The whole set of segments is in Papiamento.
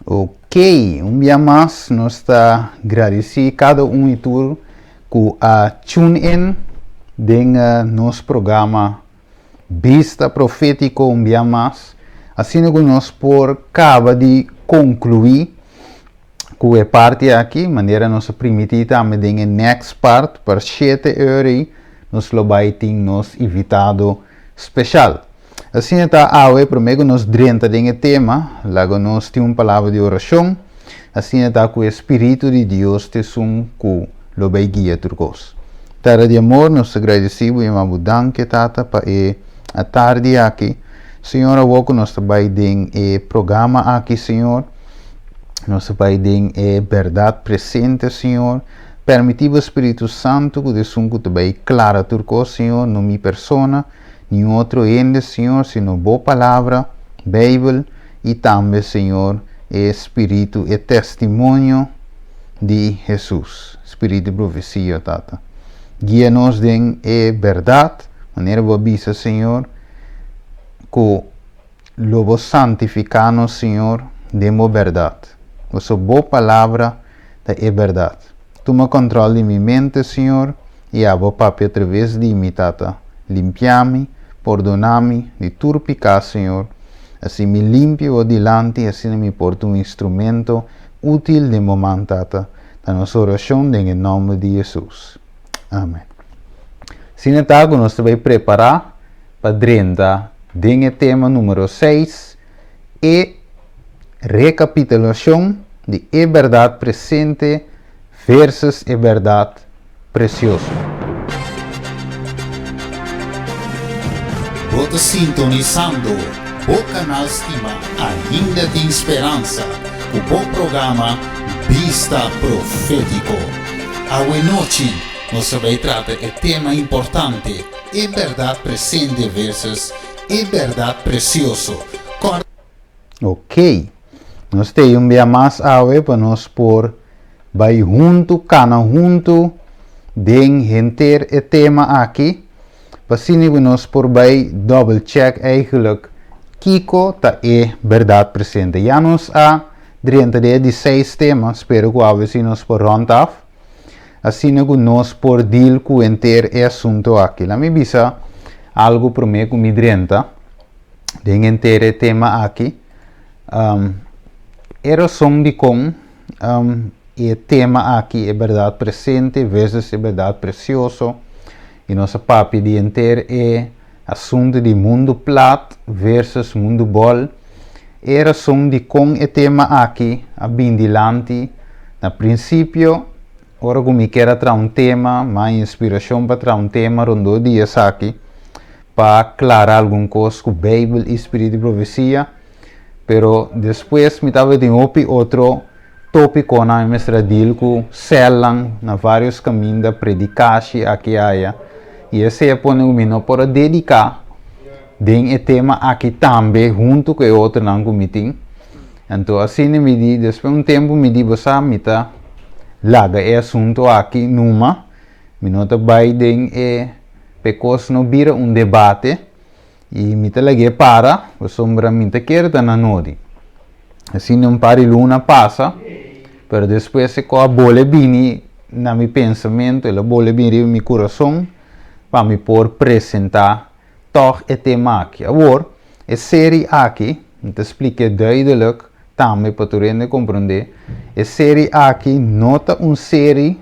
Ok, un bia mas nos ta gradisí kada un i tur ku a tune in den nos programa Bista Profétiko un bia mas, asina ku nos por kaba di konkluí ku e parti aki, manera nos a primití tambe den e next part, par shete ora ei nos lo bai tin nos invitado speshal. Asina ta awe, promé ku nos drenta den e tema, laga nos tin un palabra di orashon. Asina ta ku e Spiritu di Dios ta esun ku lo bai guia tur kos. Tata di amor, nos ta gradisí bo i yama bo danki, Tata, pa e atardi aki. Señor, awor ku nos ta bai den e programa aki, Señor, nos ta bai den e bèrdat presente, Señor. Permití bo Spiritu Santu ku ta esun ku ta bai klara tur kos, Señor, no mi persona, Niun otro hende, Señor, sino Bo Palabra, Bijbel, i tambe, Señor, e Spiritu, e testimonio di Hesus, Spiritu di profesia, Tata. Guia nos den e bèrdat, manera Bo a bisa, Señor, ku lo Bo santifiká nos, Señor, den Bo bèrdat. Pasobra Bo Palabra ta e bèrdat. Tuma kòntròl di mi mente, Señor, i abo papia atraves di mi, Tata. Limpia mi, pordoná mi di tur piká, Señor. Asi mi limpia bo dilanti, asina mi por ta un instrumento útil den bo man, Tata. Ta nos orashon den e nòmber di Hesus. Amen. Asina ta ku nos ta bai prepará pa drenta den e tema número seis, e rekapitulashon di e bèrdat presente versus e bèrdat presioso. Bo ta sintonisando bo kanal stima Ainda Tin Speransa ku bo programa Bista Profétiko. Awe nochi nos ta bai trata e tema importante E Bèrdat Presente versus E Bèrdat Presioso. Kòrda. Ok. Nos ta ei un bia mas awe pa nos por bai huntu, kana huntu den henter e tema aki, pa asina ku nos por bai double check eigenlijk kiko ta e bèrdat presente. Ya nos a drenta den e di seis tema, spero ku awe si nos por rònt af, asina ku nos por deal ku henter e asuntu aki. Laat mi bisa algu promé ku mi drenta den henter e tema aki. E rason dikon e tema aki, e bèrdat presente versus e bèrdat presioso, i nos a papia di henter e asuntu di mundu plat versus mundu bòl, e rason dikon e tema aki a bin dilanti na prinsipio, ora ku mi kier a traha un tema, mi a inspirashon pa traha un tema rondó di esaki, pa klara algun kos ku Beibel i spiritu di profesia, pero despues mi tabatin hopi otro tópikonan mi mester a deal ku sèlnan na vários kaminda, predikashi aki aya, i esei a pone ku mi no por a dediká den e tema aki tambe huntu ku e otronan ku mi tin. Anto asina mi di, despues un tempu mi di, bo sa mi ta laga e asuntu aki numa, mi no ta bai den e pa e kos no bira un debate i mi ta lag'é para pasobra mi ta kere ta na nodi. Asina un par di luna pasa, pero despues e kos a bole bini na mi pensamentu, el a bole bini riba mi kurason pa mi por presentá tòg e tema aki. Awor, e seri aki, mi ta splik'é duidelik tambe pa tur hende komprondé, e seri aki no ta un seri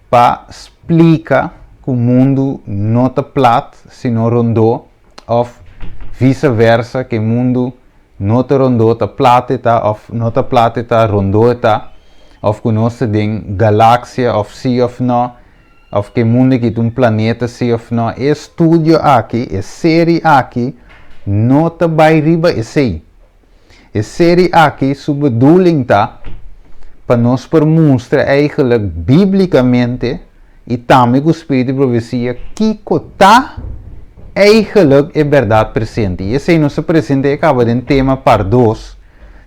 pa splika ku mundu no ta plat sino rondó òf vise versa ku e mundu no ta rondó ta plat e ta òf no ta plat e ta rondó e ta òf ku nos ta den galaksia òf si òf no òf ku e mundu aki ta un planeta si òf no. E estudio aki, e seri aki no ta bai riba esei. E seri aki su bedoeling ta pa nos por mustra eigenlijk biblicamente y tambe cu spiritu di profecia kico ta eigenlijk e berdad presente. Y esey nos a presenta e caba den tema par dos.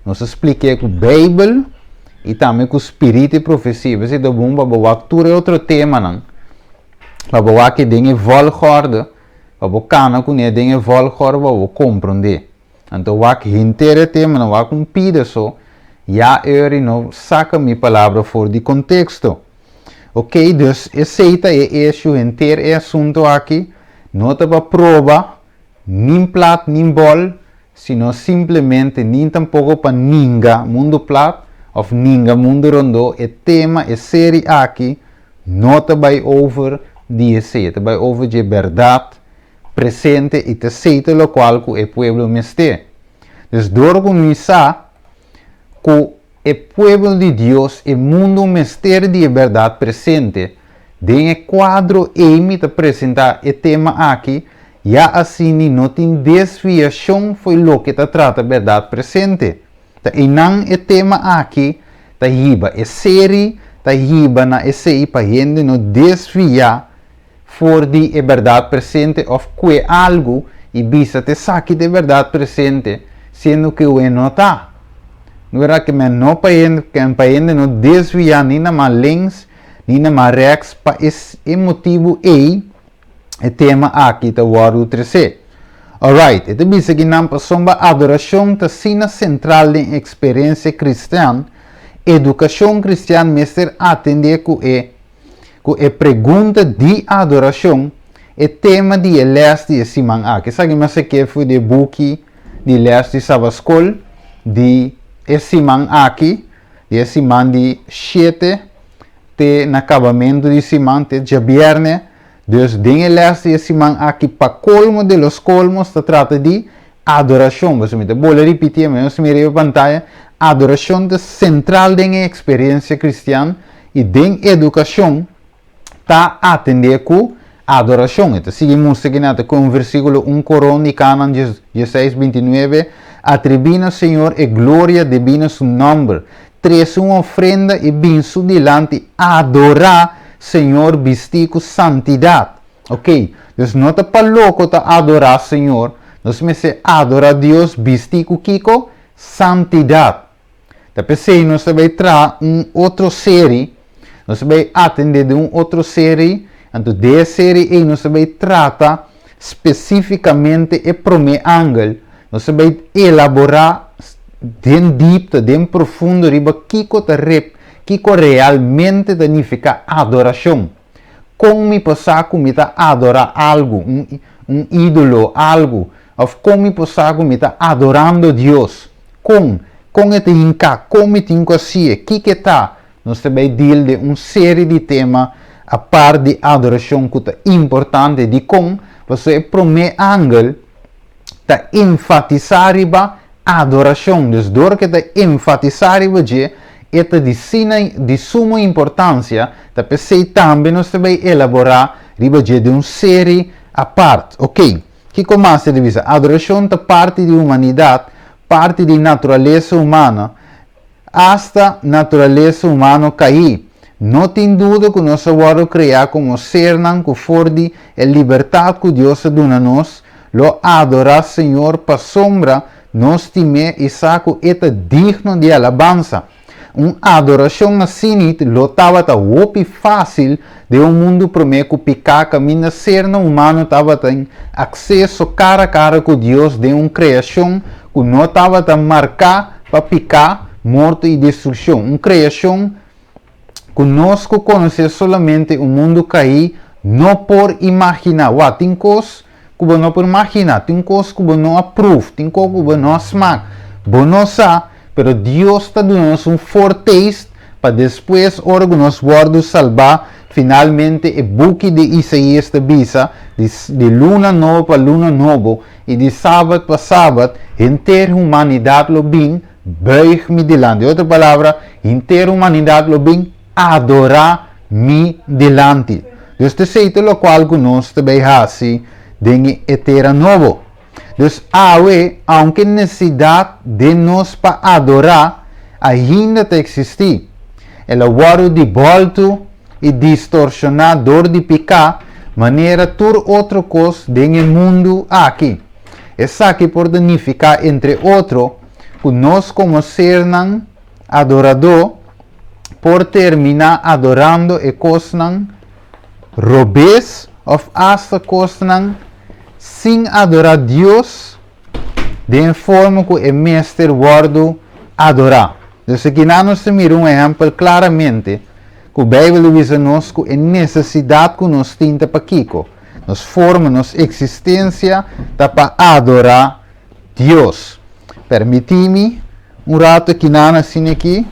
Nos a splica cu Bijbel y tambe cu spiritu di profecia. P'esey ta bon pa bo wak tur e otro temanan, pa bo wak e den e volgorde, pa bo cana cune den e volgorde pa bo comprende. Anto wak henter e tema, no wak un pida so, Ya eri no saka mi palabra for di konteksto. Ok, dus esei ta e issue henter e asunto aki, no ta pa proba nin plat nin bol, sino simplemente nin tampoko pa ninga mundu plat of ninga mundu rondó, e tema, e seri aki no ta bai over di esei, e ta bai over dje bèrdat presente i ta esei ta lokual ku e pueblo mester. Dus dor ku mi sa ku e pueblo di Dios, e mundu mester di e bèrdat presente, den e kuadro ei mi ta presentá e tema aki, ya asini no tin desviashon fo'i loke ta trata bèrdat presente. Ta einan e tema aki ta hiba, e seri ta hiba na esei pa hende no desviá for di e bèrdat presente òf kue algu i bisa ta esaki ta e bèrdat presente, siendo ku e no ta. No bèrdat ke men no pa hende, pa hende no desviá ni na mas links ni na mas rèks pa e motibu ei e tema aki ta wòrdu tresé. Alright, e ta bisa ki nan pasobra adorashon ta asina sentral den eksperensia kristian, edukashon kristian mester atendé ku e Ku e pregunta di adorashon, e tema di e lès di e siman aki. Esaki mi a sek'é for di e buki di lès di Sabaskol di e siman aki, di e siman di shete te na kabamentu di siman, te djabièrnè. Dus den e lès di e siman aki, pa kolmo de los kolmos, ta trata di adorashon. Pasobra mi ta bolbe ripitié, mi nos mira riba pantaya, adorashon ta sentral den e eksperensia kristian i den edukashon ta atendé ku adorashon. E ta sigui mustra kina ta ku un versíkulo un Koron di Kanan dieseis bintinuebe, Atribí na Señor e gloria debí na su nòmber, trese un ofrenda i bin su dilanti adorá Señor bistí ku santidat. Ok, dus no ta pa loko ta adorá Señor, nos mester adorá Dios bistí ku kiko? Santidat. Ta p'esei nos ta bai traha un otro seri, nos ta bai atendé den un otro seri, anto den e seri ei nos ta bai trata spesífikamente e promé angel, nos ta bai elaborá den dipte, den profundo riba kiko ta rep, kiko realmente ta nifiká adorashon. Kon mi por sa ku mi ta adorá algu, un un ídolo, algu, òf kon mi por sa ku mi ta adorando Dios? Kon? Kon e ta hinká? Kon mi tin ku hasié? Kiko e ta? Nos ta bai deal den un seri di tema apart di adorashon ku ta importante. Dikon? Pasobra e promé angel ta enfatisá riba adorashon. Dus dor ku e ta enfatisá riba dje, e ta di sina di sumo importansia, ta p'esei tambe nos ta bai elaborá riba dje den un seri apart. Oke, kiko mas e ta bisa? Adorashon ta parti di humanidat, parti di naturalesa humano, asta naturalesa humano kaí. No tin duda ku nos a wòrdu kreá komo sernan ku for di e libertat ku Dios a duna nos, lo adorá Señor pasobra nos stim'é i sa ku e ta digno di alabansa. Un adorashon asinit lo tabata hopi fásil den un mundu promé ku piká kaminda sernan humano tabatin akseso kara kara ku Dios den un kreashon ku no tabata marká pa piká, morto i destrukshon, un kreashon ku nos ku konosé solamente un mundu kaí no por imaginá. Wak, tin kos ku bo no por imaginá, tin kos ku bo no a pruf, tin kos ku bo no a smak, bo no sa, pero Dios ta duna nos un foretaste pa despues ora ku nos wòrdu salbá, finalmente e buki di Isaías ta bisa, di di luna nobo pa luna nobo i di sabat pa sabat, henter humanidat lo bin buig mi dilanti. Otro palabra, henter humanidat lo bin adorá mi dilanti. Dus ta esei ta lokual ku nos ta bai hasi den e tera nobo. Dus awe, aunke nesesidat den nos pa adorá ainda ta eksistí, el a wòrdu di bòltu i distorshoná dor di piká manera tur otro kos den e mundu aki. Esaki por ta nifiká, entre otro, ku nos komo sernan adoradó por terminá adorando e kosnan robes òf asta kosnan sin adorá Dios den e forma ku e mester wòrdu adorá. Dus akinan nos ta mira un ehèmpel klaramente ku Beibel ta bisa nos ku e nesesidat ku nos tin ta pa kiko? Nos forma, nos eksistensia ta pa adorá Dios. Permití mi un rato akinan asina aki.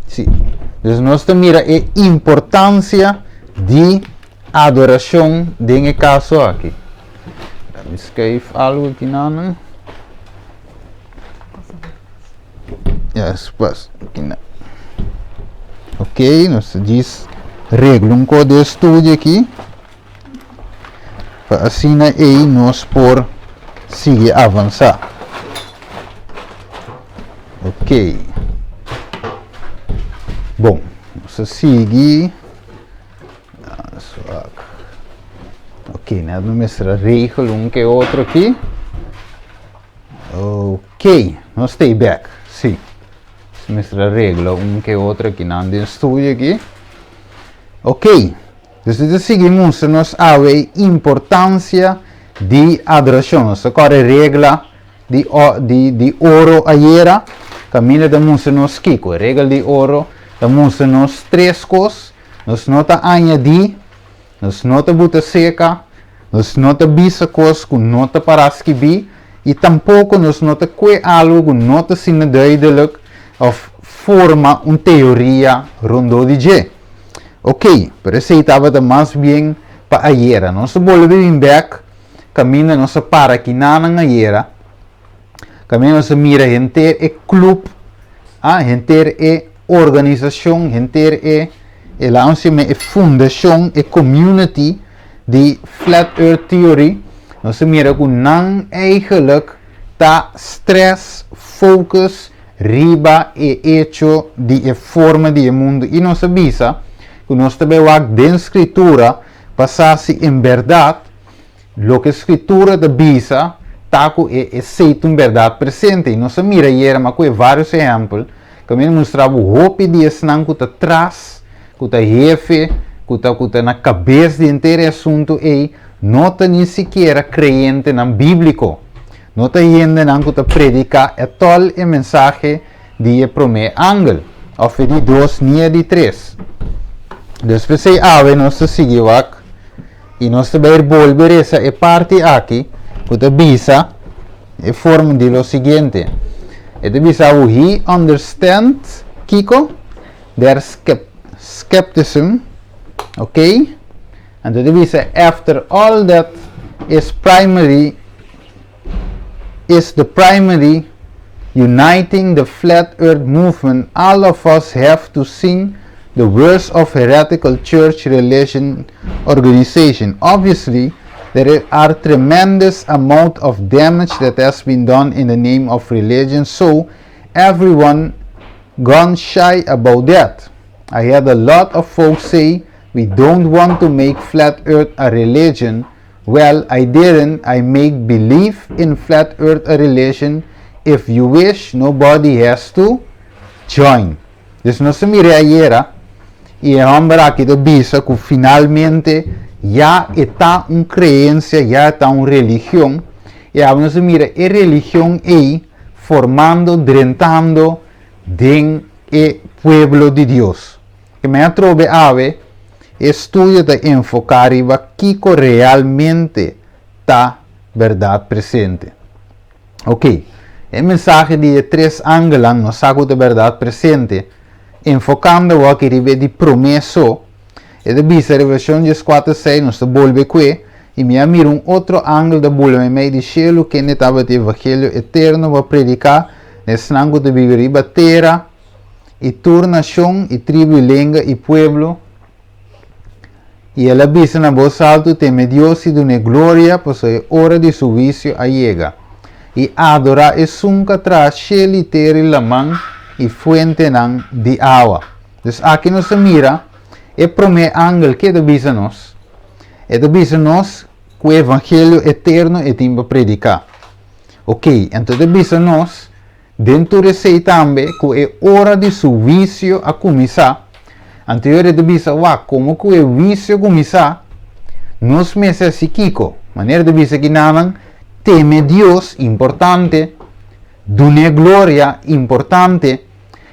Sí. Dus nos ta mira e importansia di adorashon den e kaso aki. Mi skrijf algo akinan. Yes, pas. Akinan. Ok, nos ta djis regla un kos di e studio aki. Pa asina ei nos por sigui avansá. Ok. Bon, nos a sigui. Ok, net no mester a regel un ke otro aki. Ok, nos stay back. Sí. Nos mester a regla un ke otro aki nan den studio aki. Ok. Dus e ta sigui mustra nos awe e importancia di adoracion. Nos ta kore regla di di di oro ayera, kaminda ta mustra nos kiko. E regla di oro ta mustra nos tres kos, nos no ta añadí, nos no ta buta seka, nos no ta bisa kos ku no ta pará skibí, i tampoko nos no ta kue algu ku no ta asina duidelijk òf forma un teoria rondó di dje. Ok, pero esei tabata mas bien pa ayera. Nos ta bolbe bin bek kaminda nos a para kinanan ayera, kaminda nos a mira henter e club, ah, henter e organisashon, henter e, e laat ons yama e fundashon, e community di Flat Earth Theory. Nos a mira ku nan eigenlijk ta stress, focus, riba e echo di e forma di e mundu i nos a bisa ku nos ta bai wak den Skritura pa sa si en bèrdat loke Skritura ta bisa ta ku e esei ta un bèrdat presente. I nos a mira ayera ma ku e vários ehèmpel ku mi a mustra bo hopi di esnan ku ta tras, ku ta hefe, ku ta ku ta na kabes di henter e asuntu ei no ta ni sikiera kreyentenan bíbliko. No ta hendenan ku ta prediká ètòl e mensahe di e promé angel, òf e di dos ni e di tres. Dus p'esei awe nos ta sigui wak i nos ta bai bolbe resa e parti aki ku ta bisa e forma di lo siguiente. E ta bisa awo he understand kiko? Their skepticism, ok? Anto ta bisa after all that is primary is the primary uniting the flat earth movement all of us have to seen the worst of heretical church religion organization obviously there are tremendous amount of damage that has been done in the name of religion so everyone gone shy about that I had a lot of folks say we don't want to make flat earth a religion well I didn't I make belief in flat earth a religion if you wish nobody has to join. Dus nos a mira ayera i e hòmber aki ta bisa ku finalmente ya e ta un kreensia, ya e ta un religion i awe nos a mira e religion ei formando, drentando den e pueblo di Dios. E mi atrobe awe, e studio ta enfoká riba kiko realmente ta bèrdat presente. Ok, e mensahe di e tres angelnan nos sa ku ta bèrdat presente, enfokando awor riba e di promé so. E ta bisa Revelashon dieskuater seis, nos ta bolbe kue, I mi a mira un otro angel ta bula meimei di shelu, kende tabata e evangelio eterno pa prediká na esnan ku ta biba riba tera, i tur nashon, i tribu, i lenga, i pueblo. I el a bisa na bos altu, Teme Dios i dun'é gloria, pasobra e ora di su huisio a yega. I adorá esun ku a traha shelu i tera i laman i fuentenan di awa. Dus aki nos ta mira e promé angel ke ta bisa nos. E ta bisa nos ku e evangelio eterno e tin pa prediká. Oké, anto e ta bisa nos Den tur esei tambe ku e ora di su huisio a kuminsá. Anto e ta bisa, Wak, komo ku e huisio kuminsá, nos mester hasi kiko? Manera ta bisa kinanan, teme Dios, importante. Dun'é gloria, importante,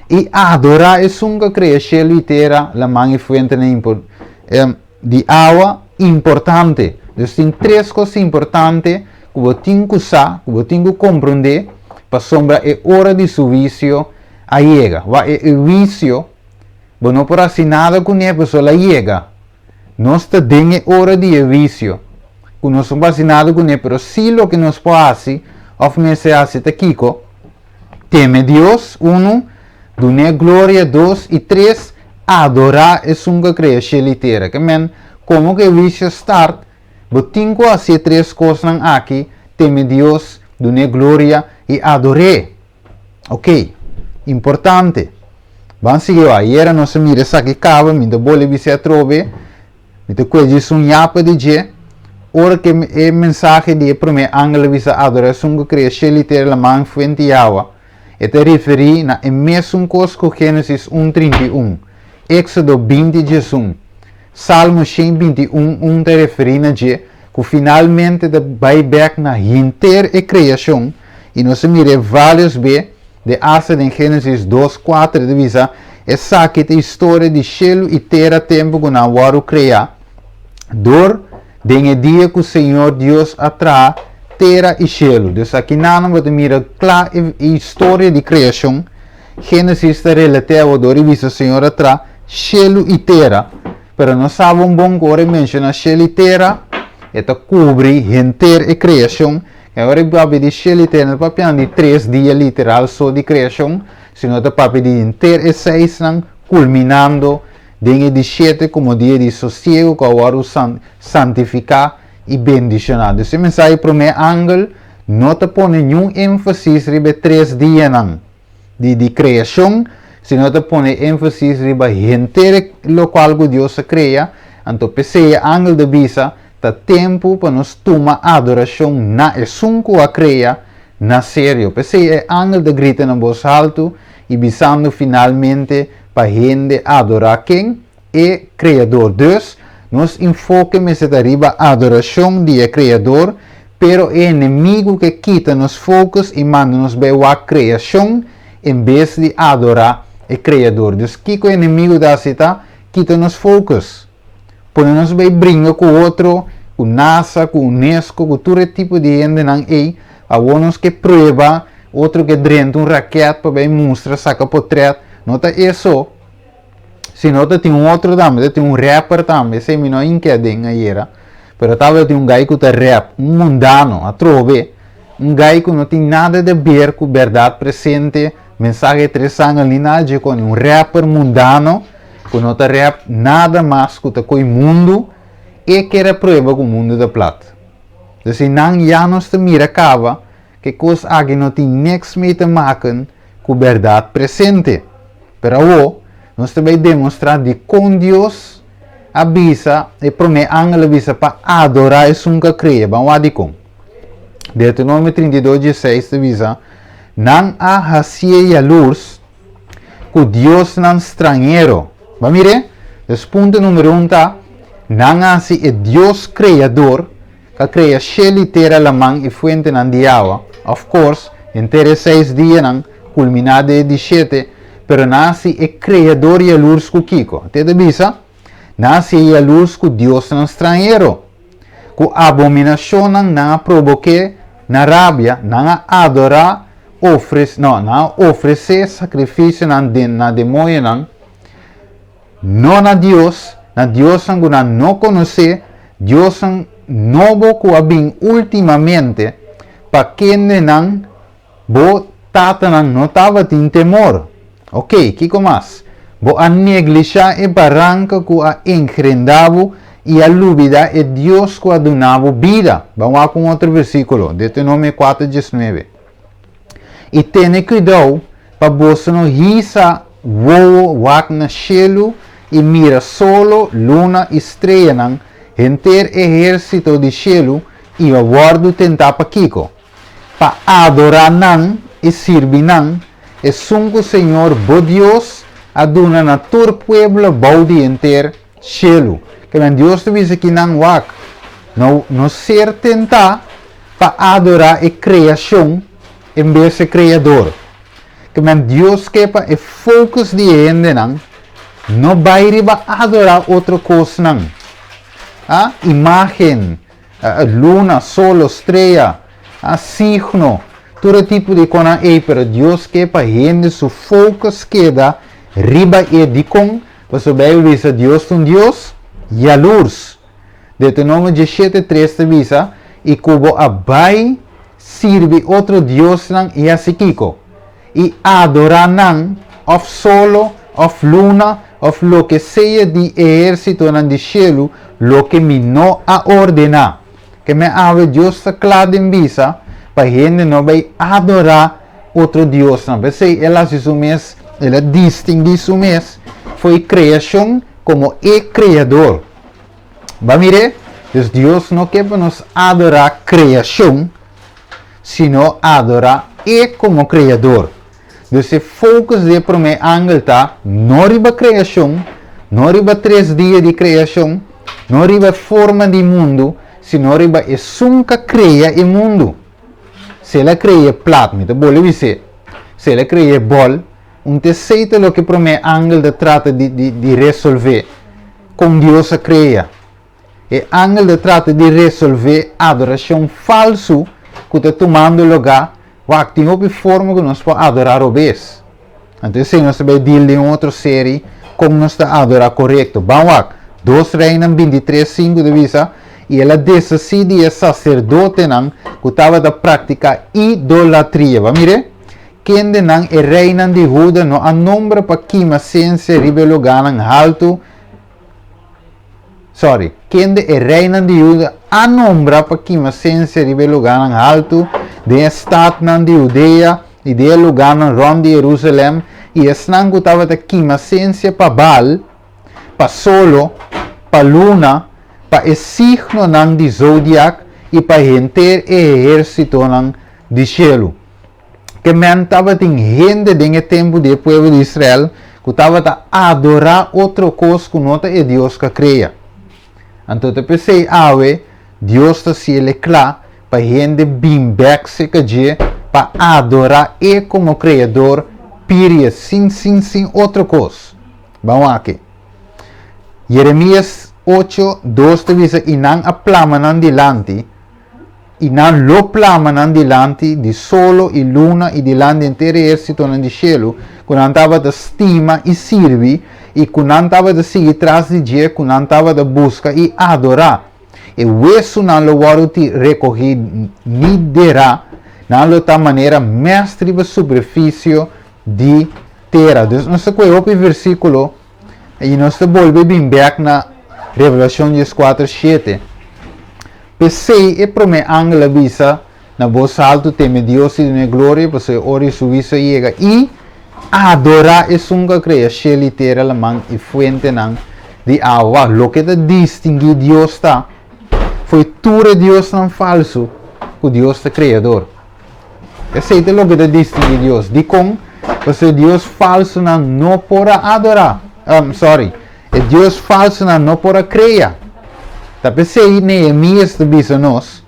i adorá esun ku a krea shelu i tera, laman i fuentenan di awa, importante. Dus tin tres kos importante ku bo tin ku sa, ku bo tin ku komprondé, pasobra e ora di su huisio a yega. Wak, e huisio, bo no por hasi nada kuné pasobra el a yega. Nos ta den e ora di e huisio, ku nos no por hasi nada kuné, pero sí loke nos por hasi òf mester hasi ta kiko? Teme Dios, unu, dun'é gloria, dos, i tres, adorá esun ku a krea shelu i tera. Ke men, komo ku e huisio start, bo tin ku hasi e tres kosnan aki, teme Dios, dun'é gloria i ador'é. Ok, importante. Ban sigui wak. Ayera nos a mira esaki kaba, mi ta bole bis'é atrobe, mi ta kue djis un yapa di dje. Ora ku e mensahe di e promé angel a bisa adorá esun ku krea shelu i tera, laman, fuente i awa, e ta referí na e mesun kos ku Génesis un 31, Éksodo 20 11. Salmo 121 un ta referí na dje, ku finalmente ta bai bèk na henter e kreashon, i nos a mir'é vários be, de asta den Génesis dos, kuater e ta bisa, Esaki ta historia di shelu i tera tempu ku nan a wòrdu kreá, dor den e dia ku Señor Dios a traha tera i shelu. Dus akinan bo ta mira kla e historia di kreashon. Génesis ta relat'é awor dor di bisa Señor a traha shelu i tera. Pero nos sa bon bon ku ora e menshoná shelu i tera, e ta kubri henter e kreashon. I ora e papia di shelu i tera, no ta papiando di tres dia literal so di kreashon, sino ta papia di henter e seisnan, kulminando den e di shete komo dia di sosiegu ku a wòrdu santifiká i bendishoná. Dus e mensahe promé angel no ta pone niun énfasis riba e tres dianan. di di kreashon, sino ta pone énfasis riba henter e lokual ku Dios a krea, anto p'esei e angel ta bisa, Ta tempu pa nos tuma adorashon na Esun ku a krea na serio. P'esei e angel ta grita na bos haltu i bisando finalmente pa hende adorá ken? E Kreador. Dus, nos enfoke mester ta riba adorashon di e Kreador, pero e enemigu ke kita nos focus i manda nos bai wak kreashon en bes di adorá e Kreador. Dus, kiko e enemigu ta hasi ta kita nos focus, pone nos bai bringa ku otro, ku NASA, ku UNESCO, ku tur e tipo di hendenan ei, awor nos ke prueba, otro ke drenta un raket pa bai mustra, saka potret, no ta eso. Si no ta tin un otro tambe, ta tin un rapper tambe, esei mi no a hinke aden ayera, pero tabata tin un guy ku ta rap, un mundano, atrobe, un guy ku no tin nada de ber ku bèrdat presente, mensahe tres angel ni nada dje koni, un rapper mundano ku no ta rap nada mas ku ta koi mundu, e kier a prueba ku mundu ta plat. Dus si nan ya nos ta mira kaba Ke kos aki no tin niks mee te maken ku bèrdat presente. Pero awor, nos ta bai demostrá dikon Dios a bisa, e promé angel a bisa pa adorá esun ku a krea. Ban wak dikon. Deuteronomio 32, 16 ta bisa, Nan a hasié yalurs ku diosnan stranhero. Ban mir'é? Dus punto numero un ta, nan a hasi e Dios Kreador Ka krea shel i tera laman i fuentenan di awa, of course, henter e seis dianan, kulminá den e di shete, pero nan a hasi e Kreador yalurs ku kiko? Te ta bisa, Nan a hasi e yalurs ku diosnan stranhero, ku abominashonnan nan a probok'é na rabia, nan a adorá, ofresé, no, nan a ofresé sakrifisionan den na demoñonan, No na Dios, na diosnan ku nan no konosé, diosnan nobo ku a bin últimamente, pa kendenan bo tatanan no tabatin temor. Oké, kiko mas? Bo a neglishá e baranka ku a engrendá bo i a lubidá e Dios ku a duna bo bida. Ban wak un otro versíkulo, Deuteronomio kuater diesnuebe. I tene kuidou pa boso no hisa wowo wak na shelu i mira solo, luna i streanan, henter ehérsito di shelu iba wòrdu tentá pa kiko? Pa adorá nan i sirbi nan, esun ku Señor bo Dios a duna na tur pueblo bou di henter shelu. Kimen Dios ta bisa kinan wak, no no ser tentá pa adorá e kreashon. en bes e Kreador. Ke men Dios ke pa e focus di e hendenan no bai riba adorá otro kosnan, a imágen, luna, solo, strea, a signo, tur e tipo di konan ei, pero Dios ke pa hende su focus keda riba e. Dikon? Pasobra Beibel bisa Dios ta un Dios yalurs. Deuteronomio diesshete tres ta bisa, I ku bo a bai sirbi otro diosnan i hasi kiko? I adorá nan, òf solo, òf luna, òf loke sea di ehérsitonan di shelu, loke mi no a ordená. Ke men awe Dios ta kla den bisa pa hende no bai adorá otro diosnan. P'esei el a hasi su mes, el a distinguí su mes fo'i kreashon komo e Kreador. Ba mir'é? Dus Dios no ke pa nos adorá kreashon, sino adorá E komo Kreador. Dus e focus di e promé angel ta no riba kreashon, no riba tres dia di kreashon, no riba e forma di mundu, sino riba esun ka krea e mundu. Si el a krea e plat, mi ta bolbe bis'é, si el a krea e bòl, un ta esei ta loke e promé angel ta trata di di di resolvé. Kon Dios a krea? E angel ta trata di resolvé adorashon falsu ku ta tumando lugá. Wak, tin hopi forma ku nos por adorá robes. Anto esei nos ta bai deal den un otro seri kon nos ta adorá korekto. Ban wak, Dos Reinan bintitres sinku ta bisa, I el a deshasí di e saserdotenan ku tabata praktiká idolatria. Ban mir'é? Kendenan e reinan di Huda no a nombra pa kima sensia riba e lugánan haltu, sorry, kende e reinan di Huda a nombra pa kima sensia riba e lugánan haltu den e statnan di Hudea i den e lugánan rònt di Herúsalèm, i esnan ku tabata kima sensia pa Baal, pa solo, pa luna, pa e signonan di zodiak i pa henter e ehérsitonan di shelu. Ke men tabatin hende den e tempu di e pueblo di Israel ku tabata adorá otro kos ku no ta e Dios ku a krea. Anto ta p'esei awe Dios ta siel e kla pa hende bin bèk serka dje pa adorá e komo Kreador, pirie, sin sin sin otro kos. Ban wak. Jeremias ocho, dos ta bisa, I nan a plama nan dilanti, I nan lo plama nan dilanti di solo i luna i dilanti henter ehérsitonan di shelu, ku nan tabata stima i sirbi, i ku nan tabata sigui tras di dje, ku nan tabata buska i adorá. E wesunan lo wòrdu ti rekohí ni derá, nan lo ta manera mèst riba superfisio di tera. Dus nos ta kohe hopi versíkulo i nos ta bolbe bin bèk na Revelashon dieskuater shete. P'esei e promé angel a bisa na bos haltu, Teme Dios i dun'é gloria, pasobra e ora di su huisio a yega, i adorá esun ku a krea shel i tera, laman i fuentenan di awa. Loke ta distinguí Dios ta fo'i tur e diosnan falsu ku Dios ta Kreador. Esei ta loke ta distinguí Dios. Dikon? Pasobra e dios falsunan no por a adorá, sorry, E dios falsonan no por a krea. Ta p'esei Nehemias ta bisa nos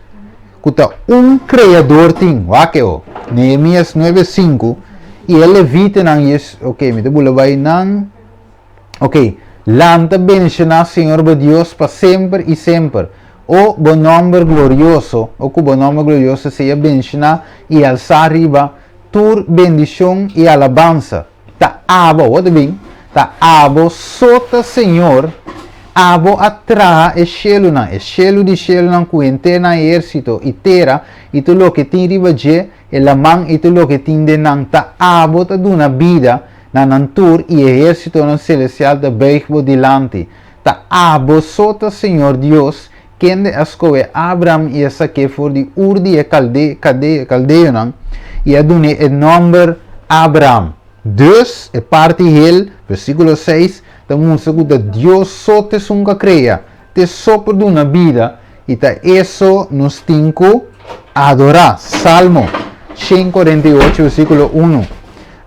ku ta un Kreador tin. Wak e o. Nehemias nuebe sinku, I e levitanan yes, ok, mi ta bula bai nan. Ok, Lanta benshoná Señor bo Dios pa semper i semper. O bo nòmber glorioso, o ku bo nòmber glorioso sea benshoná i alsá riba tur bendishon i alabansa. Ta abo, awor ta bin, ta abo so ta Señor, abo a traha e shelunan, e shelu di shelunan ku henter nan ehérsito, i tera, i tur loke tin riba dje, e laman i tur loke tin den nan, ta abo ta duna bida na nan tur, i ehérsitonan selestial ta buig bo dilanti. Ta abo so ta Señor Dios, kende a skohe Abram i a sak'é for di Ur di e kaldeonan i a dun'é e nòmber Abraham. Dus, e parti hel, versíkulo seis, ta mustra ku ta Dios so ta esun ku a krea, t'e so por duna bida i ta e so nos tin ku adorá. Salmo 148, versíkulo unu,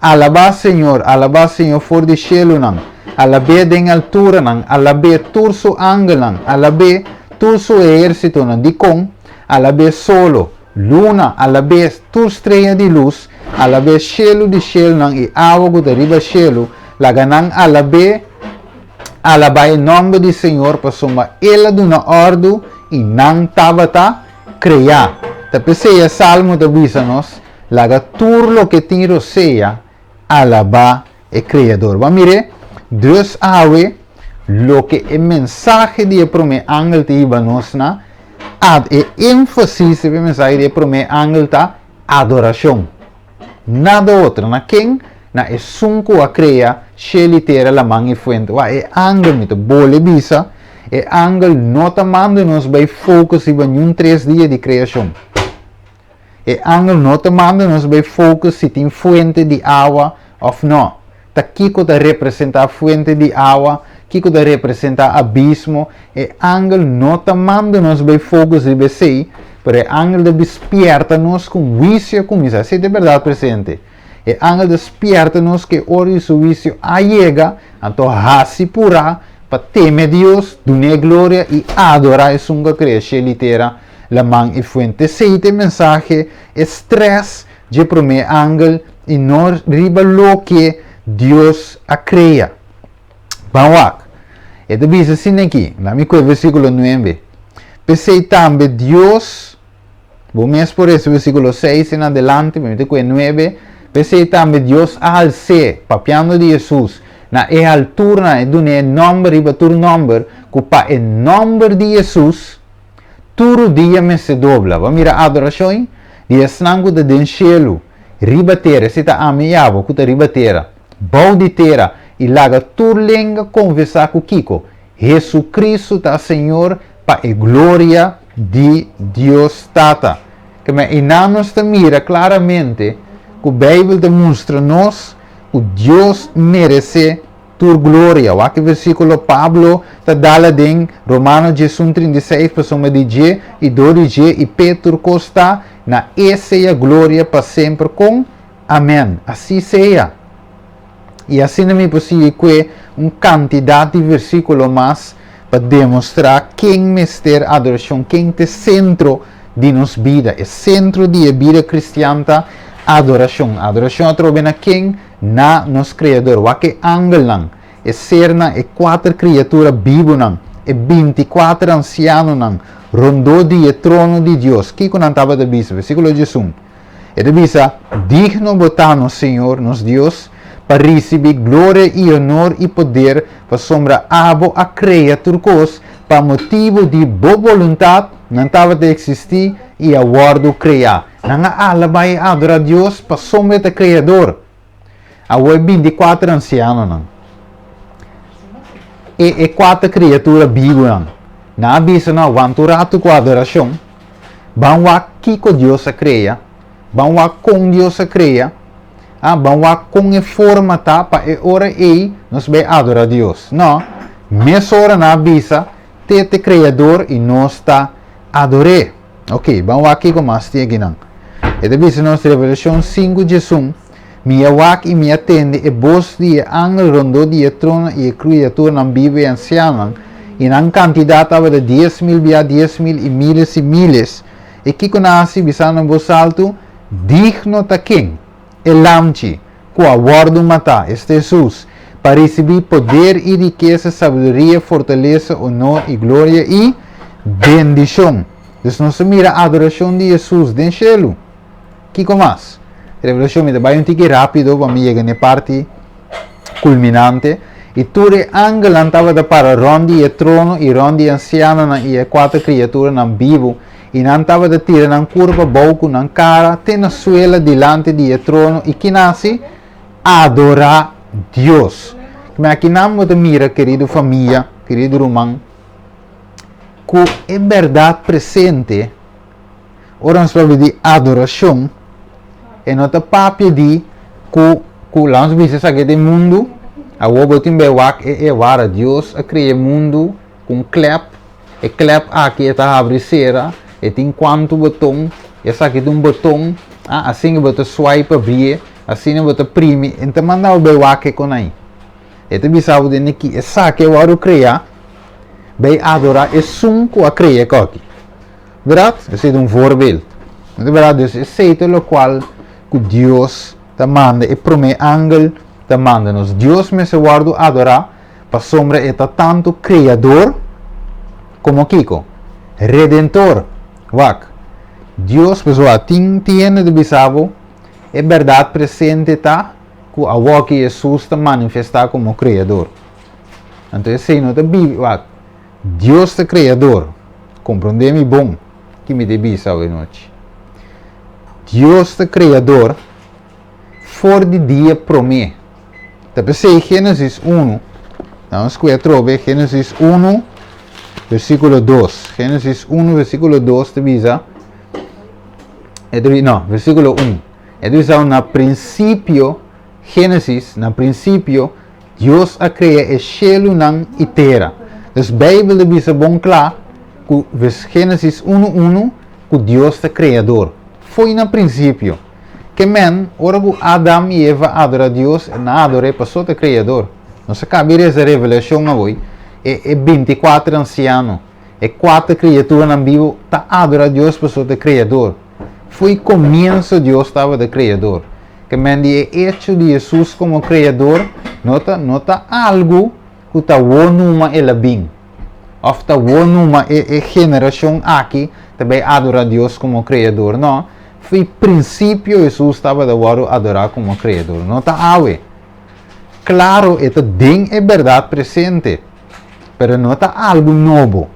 Alabá Señor, alabá Señor for di shelunan, alab'é den alturanan, alab'é tur su angelnan, alab'é tur su ehérsitonan. Dikon? Alab'é solo, Luna, alabes tur strea di lus, alabes shelu di shelunan i awa ku ta riba shelu, laga nan alab'é, alabá e nòmber di Señor, pasobra El a duna òrdu i nan tabata kreá. Ta p'esei e salmo ta bisa nos, Laga tur loke tin rosea alabá e Kreador. Bo a mir'é? Dus awe, loke e mensahe di e promé angel ta hiba nos na, ad e énfasis riba e mensahe di e promé angel ta adorashon. Nada otro. Na ken? Na esun ku a krea shel i tera, laman i fuente. Wak, e angel, mi ta bole bisa, e angel no ta manda nos bai focus riba niun tres dia di kreashon. E angel no ta manda nos bai focus si tin fuente di awa of no. Ta kiko ta representa fuente di awa, kiko ta representa abismo. E angel no ta manda nos bai focus riba esei, pero e angel ta bispierta nos ku un huisio a kuminsa. Esei ta e berdad presente. E angel ta spierta nos ku e ora di su huisio a yega, anto hasi purá pa teme Dios, dun'é gloria i adorá esun ku a krea shel i tera, Laman i fuente. Esei ta e mensahe, e stress dje promé angel i no riba loke Dios a krea. Ban wak. E ta bisa asina aki, laat mi kohe versíkulo nuebe. P'esei tambe Dios, bo mes por resa versíkulo seis en adelante, pero mi ta kohe nuebe, p'esei tambe Dios a hals'é, papiando di Hesus, na e halturnan, e dun'é e nòmber riba tur nòmber, ku pa e nòmber di Hesus, Tur dia mester dobla. Bo a mira adorashon di esnan ku ta den shelu, riba tera, esei ta ami i abo ku ta riba tera, bou di tera, i laga tur lenga konfesá ku kiko? Hesukristu ta Señor pa e gloria di Dios Tata. Keme einan nos ta mira klaramente ku Beibel ta mustra nos ku Dios meresé Tur gloria. Wak e versíkulo Pablo ta dal aden, Romano 11, 36, Pasobra di dje, i dor di dje, i p'e tur kos ta, na e sea gloria pa semper kon. Amèn. Así sea. I asina mi por sigui kue un kantidat di versíkulo mas pa demostrá ken mester adorashon, ken ta e sentro di nos bida. E sentro di e bida kristian ta adorashon. Adorashon atrobe na ken? Na nos Kreador. Wak e angelnan, e sernan, e kuater kriatura bibunan, e binti-kuater ansianonan rondó di e trono di Dios. Kiko nan tabata bisa? Versíkulo 11. E ta bisa, Digno bo ta, nos Señor, nos Dios, pa risibí gloria i onor i poder, pasobra abo a krea tur kos, pa motibu di bo boluntat nan tabata eksistí i a wòrdu kreá. Nan a alabá i adorá Dios pasobra e ta Kreador. Awor e binti-kuater ansianonan, e e kuater kriatura bibunan, nan a bisa nan, Wanta un ratu ku adorashon. Ban wak kiko Dios a krea. Ban wak kon Dios a krea. Ah, ban wak kon e forma ta pa e ora ei nos bai adorá Dios. No, mesora nan a bisa, Te ta e Kreador i nos ta ador'é. Ok, ban wak kiko mas tin akinan. E ta bisa nos Revelashon 5 11, Mi a wak i mi a tende e bos di e angel rondó di e trono i e kriaturanan bibu i ansianonan, i nan kantidat tabata 10,000 bia 10,000 i miles i miles. I kiko nan a hasi bisando na bos altu, Digno ta ken? E Lamchi, ku a wòrdu matá, esta Hesus, pa risibí poder i rikesa, sabiduria, fortalesa, onor i gloria i bendishon. Dus nos ta mira adorashon di Hesus den shelu. Kiko mas? Revelashon, mi ta bai un tiki rápido pa mi yega na e parti kulminante. I tur e angelnan tabata para rònt di e trono i rònt di e ansianonan i e kuater kriaturanan bibu, I nan tabata tira nan kurpa bou ku nan kara te na suela dilanti di e trono i ki nasi? Adorá Dios. Mi akinan bo ta mira, kerido famia, kerido ruman, ku e bèrdat presente, ora nos papia di adorashon, e no ta papia di ku ku laga nos bisa esaki ta e mundu, awor bo tin bai wak e e wara Dios a krea e mundu ku un klèp. E klep aki e ta habri sera, e tin kuantu boton, esaki ta un boton, ah, asina bo ta swipe abrie, asina bo ta primi, e ta manda bo bai wak e kon ai. E ta bisa bo den aki, esaki a wòrdu kreá, bai adorá esun ku a krea e koki. Bèrdat? Esei ta un voorbeeld. No ta bèrdat? Dus esei ta lokual ku Dios ta manda e promé angel ta manda nos. Dios mester wòrdu adorá pasobra e ta tantu Kreador komo kiko? Redentor. Wak, Dios, pasobra tin tin hende ta bisa bo e bèrdat presente ta ku awoki Hesus ta manifestá komo Kreador. Anto esei no ta bibi, wak, Dios ta Kreador. Komprondé mi bon ki mi ta bisa awe nochi. Dios ta Kreador for di dia promé. Ta p'esei Génesis unu, nan nos skucha atrobe Génesis unu versíkulo dos. Génesis unu versíkulo dos ta bisa, e ta bisa, no, versíkulo un. E ta bisa na prinsipio, Génesis, na prinsipio Dios a krea e shelunan i tera. Dus Beibel ta bisa bon kla ku Génesis unu unu ku Dios ta Kreador. Fo'i na prinsipio. Ke men, ora ku Adam i Eva adora Dios, nan a ador'é pasobra ta Kreador. Nos a kaba di resa Revelashon awor, e e binti kuater ansiano, e kuater kriaturanan bibu ta adora Dios pasobra ta Kreador. Fo'i komienso Dios tabata Kreador. Ke men di e echo di Hesus komo Kreador no ta no ta algu ku ta wou numa el a bin, òf ta wou numa e e generashon aki ta bai adorá Dios komo Kreador. No, fo'i prinsipio Hesus tabata wòrdu adorá komo Kreador, no ta awe. Klaro e ta den e bèrdat presente, pero no ta algu nobo.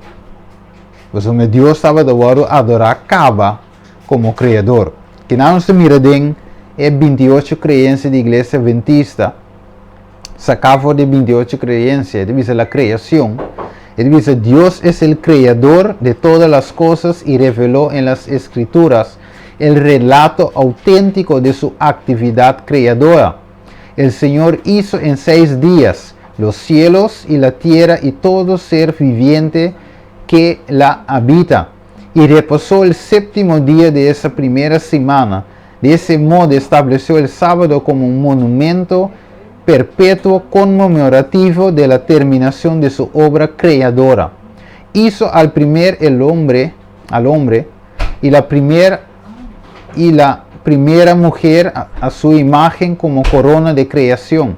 Pasobra Dios tabata wòrdu adorá kaba komo Kreador. Kinan nos ta mira den e 28 kreensia di Iglesia Adventista, saká for di e 28 kreensia, e ta bisa la kreashon, e ta bisa Dios es el kreador de todas las cosas y reveló en las Escrituras el relato auténtico de su actividad creadora. El Señor hizo en seis días los cielos y la tierra y todo ser viviente que la habita. Y reposó el séptimo día de esa primera semana. De ese modo estableció el sábado como un monumento perpetuo conmemorativo de la terminación de su obra creadora. Hizo al primer el hombre, al hombre, y la primer y la primera mujer a, a su imagen como corona de creación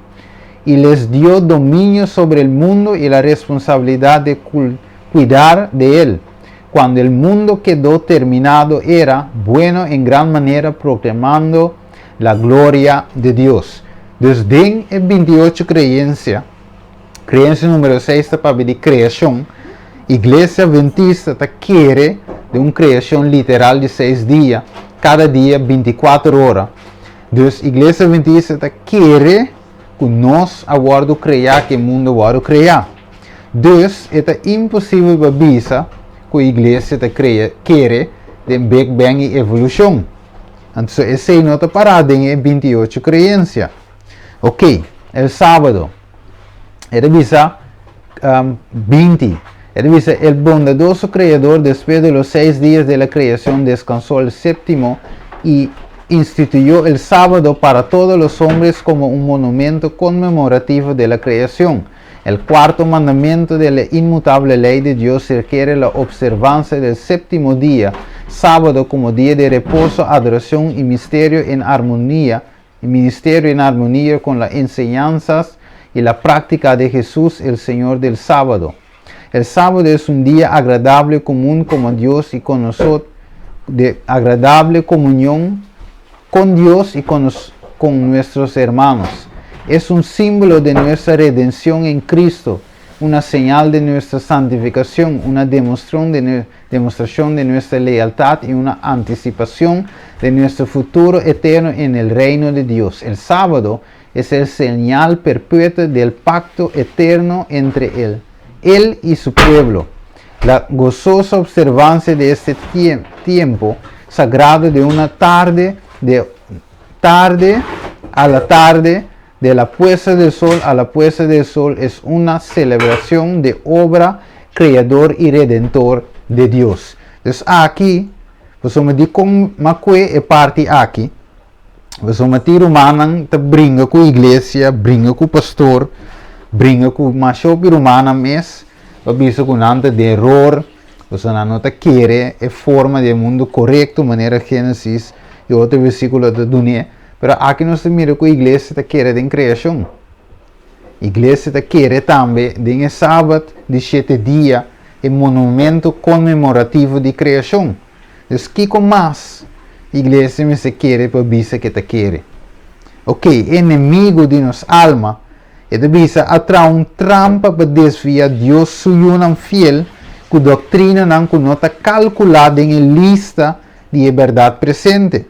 y les dio dominio sobre el mundo y la responsabilidad de cuidar de él. Cuando el mundo quedó terminado era bueno en gran manera proclamando la gloria de Dios. Dus den e 28 creencia, creencia numero 6 ta papia di creacion, Iglesia Adventista ta kere den un creacion literal di 6 dia, cada dia 24 ora. Dus Iglesia Adventista ta kere ku nos a wòrdu kreá, ku e mundu a wòrdu kreá. Dus e ta imposibel pa bisa ku iglesia ta krea, kere den Big Bang i evolushon. Anto esei no ta pará den e 28 kreensia. Ok, el sábado. E ta bisa um, 20. E ta bisa, el bondadoso creador después de los seis días de la creación descansó el séptimo y instituyó el sábado para todos los hombres como un monumento conmemorativo de la creación. El cuarto mandamiento de la inmutable ley de Dios requiere la observancia del séptimo día, sábado, como día de reposo, adoración y misterio en armonía, y ministerio en armonía con las enseñanzas y la práctica de Jesús, el Señor del sábado. El sábado es un día agradable común como Dios y con nosotros, de agradable comunión con Dios y con, nos, con nuestros hermanos. Es un símbolo de nuestra redención en Cristo, una señal de nuestra santificación, una demostración de, demostración de nuestra lealtad y una anticipación de nuestro futuro eterno en el reino de Dios. El sábado es el señal perpetuo del pacto eterno entre Él, Él y su pueblo. La gozosa observancia de este tiempo sagrado de una tarde, de tarde a la tarde, de la puesta del sol a la puesta del sol, es una celebración de obra creador y redentor de Dios. Entonces aki, pues di kon m'a kue e parti aki, pasobra tin rumannan ta bringa ku iglesia, bringa ku pastor, bringa ku masha hopi rumannan mes, pa bisa ku nan ta den eror. Pasobra nan no ta kere e forma di e mundu korekto manera Génesis i otro versíkulo ta dun'é. Pero aki nos ta mira ku iglesia ta kere den kreashon. Iglesia ta kere tambe den e Sabat di shete dia, e monumento konmemorativo di kreashon. Dus kiko mas iglesia mester kere pa bisa ku e ta kere? Oké, e enemigu di nos alma, e ta bisa, a traha un trampa pa desviá Dios su yunan fiel ku doktrinanan ku no ta kalkulá den e lista di e bèrdat presente.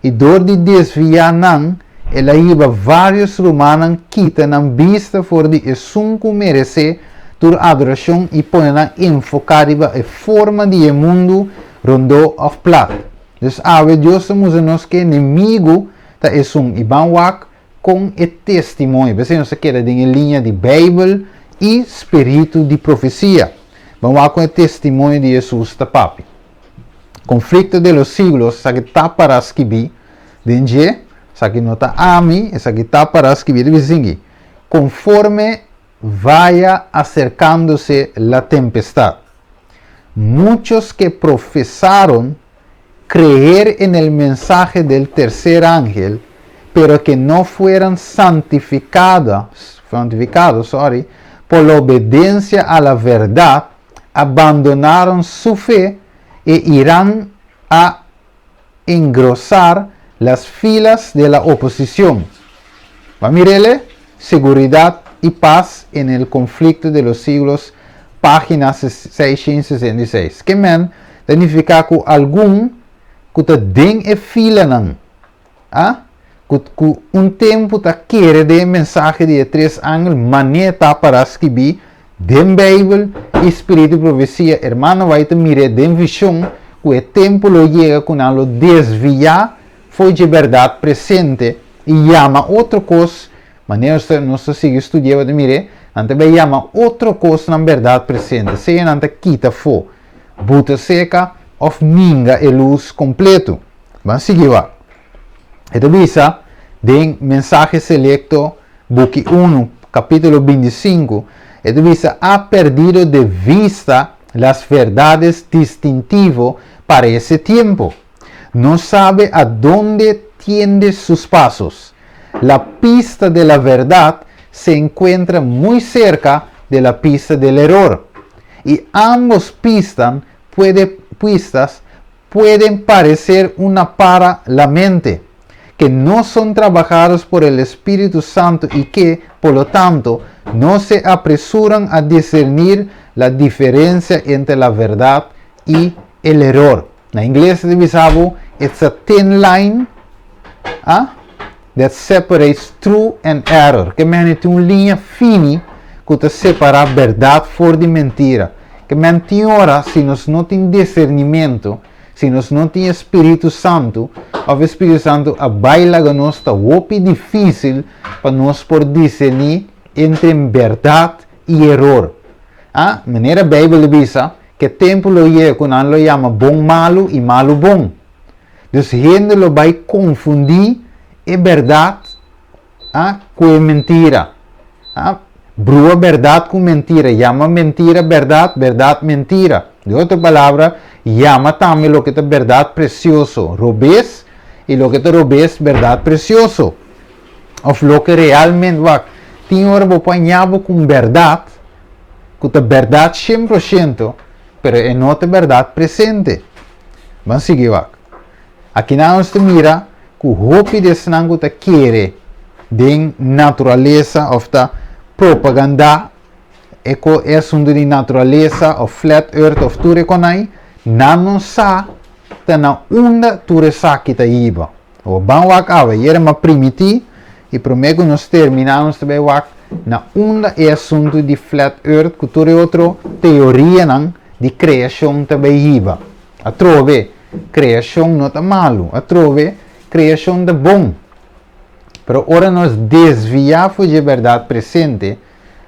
I dor di desviá nan, el a hiba vários rumannan kita nan bista for di esun ku meresé tur adorashon i pone nan enfoká riba e forma di e mundu rondó òf plat. Dus awe Dios ta mustra nos ku e enemigu ta esun i ban wak kon e testimonio. P'esei nos ta keda den e liña di Beibel i spiritu di profesia. Ban wak kon e testimonio di Hesus ta papia. Conflicto de los siglos, esaki ta para skibí den dje, esaki no ta ami, esaki ta para skibí, ta bisa esingui, Conforme vaya acercándose la tempestad, muchos que profesaron creer en el mensaje del tercer ángel, pero que no fueran santificadas, santificados, sorry, por la obediencia a la verdad, abandonaron su fe e irán a engrosar las filas de la oposición. Ba mirele, Seguridad y paz en el conflicto de los siglos, página 666. Ke men ta nifiká ku algun ku ta den e filanan A Ku ku un tempu ta kere den e mensahe di e tres angel manera ta para skibí den Beibel i spiritu di profesia, hermano White ta mir'é den vishon ku e tempu lo yega ku nan lo desviá for dje bèrdat presente i yama otro kos, manera nos ta nos ta sigui studi'é bo ta mir'é, nan ta bai yama otro kos nan bèrdat presente, sea nan ta kita afó, buta seka òf minga e lus kompletu. Ban sigui wak. E ta bisa den Mensahe Selecto buki unu, capítulo 25, e ta bisa, Ha perdido de vista las verdades distintivo para ese tiempo. No sabe a dónde tiende sus pasos. La pista de la verdad se encuentra muy cerca de la pista del error. Y ambos pistan puede, pistas pueden parecer una para la mente, que no son trabajados por el Espíritu Santo y que, por lo tanto, no se apresuran a discernir la diferencia entre la verdad y el error. Na ingles ta bisa bo, It's a thin line ah, that separates true and error. Ke men tin un liña fini ku ta separá bèrdat for di mentira. Ke men tin ora si nos no tin disernimentu, si nos no tin e Spiritu Santu, òf e Spiritu Santu a bai laga nos, ta hopi difísil pa nos por diserní entre bèrdat i eror. A Manera Beibel ta bisa, ke tempu lo yega ku nan lo yama bon malu i malu bon. Dus hende lo bai konfundí e bèrdat a ku e mentira. A brua bèrdat ku mentira, yama mentira bèrdat, bèrdat mentira. Di otro palabra, yama tambe loke ta bèrdat presioso robes i loke ta robes bèrdat presioso. Òf loke realmente, wak, tin ora bo por haña bo ku un bèrdat ku ta bèrdat shen por shento, pero e no ta bèrdat presente. Ban sigui wak. Akinan nos ta mira ku hopi di esnan ku ta kere den naturalesa òf ta propagandá e ko e asuntu di naturalesa òf flat earth òf tur e konai, nan no sa ta na unda tur esaki ta hiba. Awor ban wak awe, yera m'a primití i promé ku nos terminá nos ta bai wak na unda e asuntu di flat earth ku tur e otro teorianan di kreashon ta bai hiba. Atrobe, kreashon no ta malu. Atrobe, kreashon ta bon. Pero ora nos desviá for dje bèrdat presente,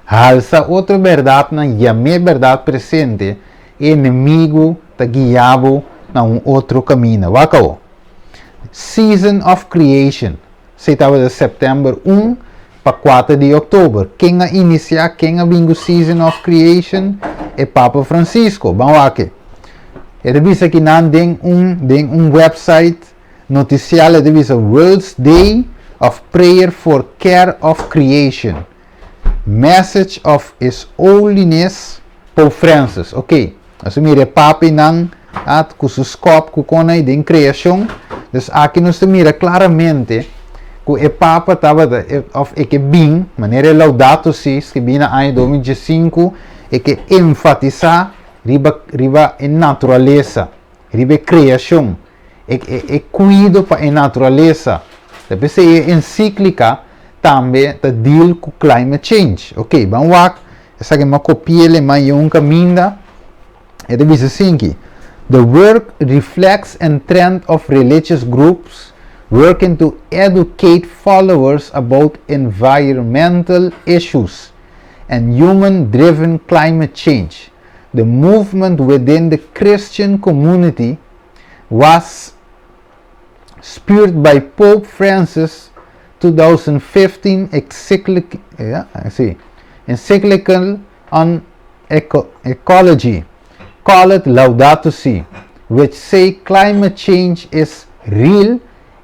halsa otro bèrdatnan yam'é bèrdat presente, e enemigu ta guia bo na un otro kaminda. Wak awor. Season of Creation, esei tabata sèptèmber un pa kuater di òktober. Ken a inisiá, ken a bin ku Season of Creation? E Papa Francisco. Ban wak. E ta bisa ki nan den un den un website noticial e ta bisa World's Day of Prayer for Care of Creation. Message of His Holiness Pope Francis. Ok, nos a mira e papinan at ku su skòp ku kon ei den kreashon. Dus aki nos ta mira klaramente ku e papa tabata òf e ke bin, manera e Laudato Si skibí na aña 2015, e ke enfatisá riba riba e naturalesa, riba e kreashon, e e e kuido pa e naturalesa. Ta p'esei e ensíklika tambe ta deal ku climate change. Ok, ban wak esaki mi a kopi'el e man un kaminda. E ta bisa asinki, The work reflects and trend of religious groups working to educate followers about environmental issues and human-driven climate change. The movement within the Christian community was spurred by Pope Francis 2015 encyclic, yeah, sí, encyclical on eco ecology, called Laudato Si, which say climate change is real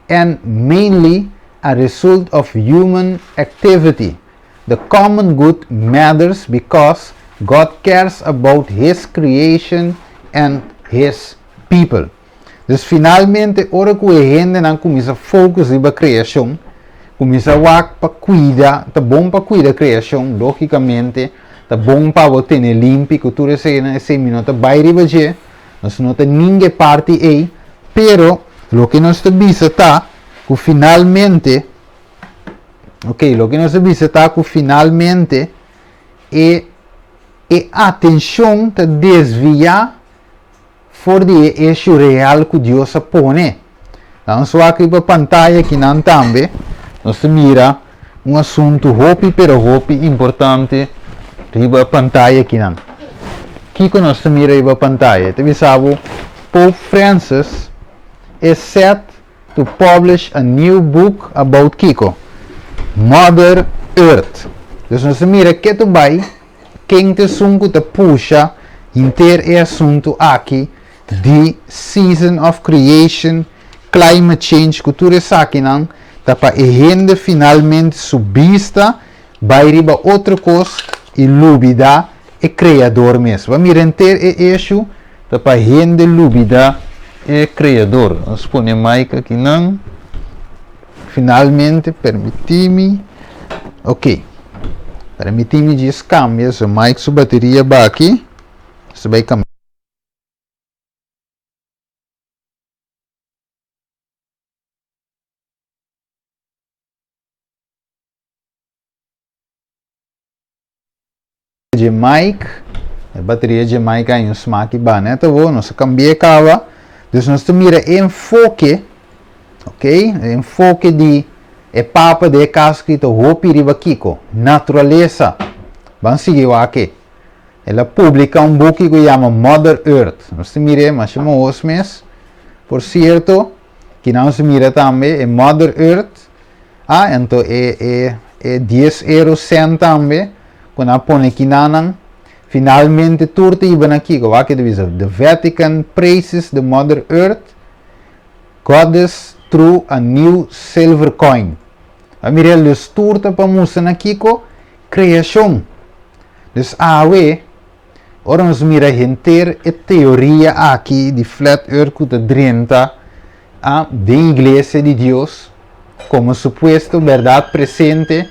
and mainly a result of human activity. The common good matters because God cares about His creation and His people. Dus finalmente ora ku e hendenan kuminsá focus riba kreashon, kuminsá wak pa kuida, ta bon pa kuida kreashon, lógikamente, ta bon pa bo tene limpi ku tur eseinan, esei mi no ta bai riba dje, nos no ta ninga e parti ei, pero loke nos ta bisa ta ku finalmente, ok, loke nos ta bisa ta ku finalmente e e atenshon ta desviá for di e issue real ku Dios a pone. Nan swak riba pantaya akinan tambe nos ta mira un asuntu hopi pero hopi importante riba pantaya akinan. Kiko nos ta mira riba pantaya? E ta bisa bo Pope Francis is set to publish a new book about kiko? Mother Earth. Dus nos ta mira ketu bai Ken ta esun ku ta pusha henter e asuntu aki di season of creation, climate change ku tur esakinan ta pa e hende finalmente su bista bai riba otro kos i lubida e Kreador mes. Bo a mira henter e issue ta pa hende lubida e Kreador. Nos pone mic akinan. Finalmente permití mi, ok, permití mi djis cambia su mic su bateria baki, su bay cambia. Dje mic, e bateria dje mic a un smaki ba net awo, nos a cambi'e caba, dus nos ta mira e enfoke, ok, e enfoke di e papa den e caso aki ta hopi riba kico? Naturalesa. Ban sigui wak e. El a publica un buki cu yama Mother Earth, nos ta mir'e masha mohos mes, por cierto, kinan nos ta mira tambe e Mother Earth, Ah, anto e e e dies euro cent tambe ku nan a pone kinanan. Finalmente tur ta hiba na kiko? Wak e ta bisa, The Vatican praises the Mother Earth Goddess through a new silver coin. A mira el dus tur ta pa mustra na kiko? Kreashon. Dus awe, ora nos mira henter e teoria aki di flat earth ku ta drenta A Den Iglesia di Dios, komo supuesto bèrdat presente,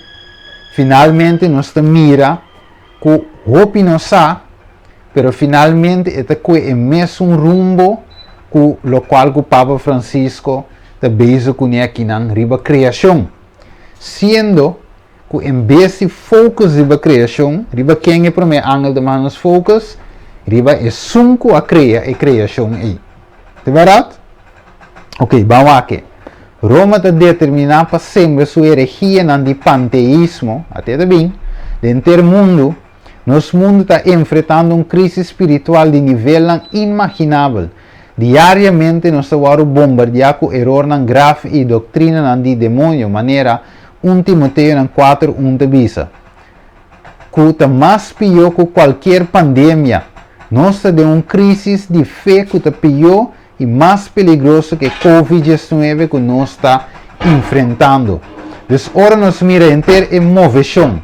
finalmente nos ta mira ku hopi no sa, pero finalmente e ta kue e mesun rumbo ku lokual ku Papa Francisco ta bezig kuné akinan riba kreashon, siendo ku en bes di focus riba kreashon, riba ken e promé angel ta manda nos focus? Riba esun ku a krea e kreashon ei. Ta bèrdat? Ok, ban wak e. Roma ta determiná pa sembra su herehianan di panteismo, ate ta bin, den henter mundu. Nos mundu ta enfretando un krísis spiritual di nivelnan inmaginabel. Diariamente nos ta wòrdu bombardiá ku erornan grave i doktrinanan di demonio, manera 1 Timoteonan kuater un ta bisa, ku ta mas pió ku kualkier pandemia. Nos ta den un krísis di fe ku ta pió i mas peligroso ku e Covid 19 ku nos ta enfrentando. Dus ora nos mira henter e moveshon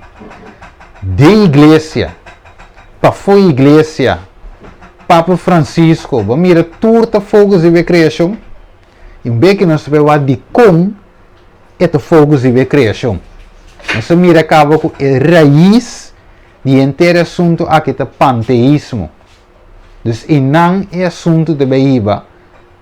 den iglesia, pafó iglesia, Papa Francisco, bo mira tur ta focus riba e kreashon, i un bes ku nos ta bai wak dikon e ta focus riba e kreashon. Nos a mira kaba ku e rais di henter e asuntu aki ta panteismo. Dus einan e asuntu ta bai hiba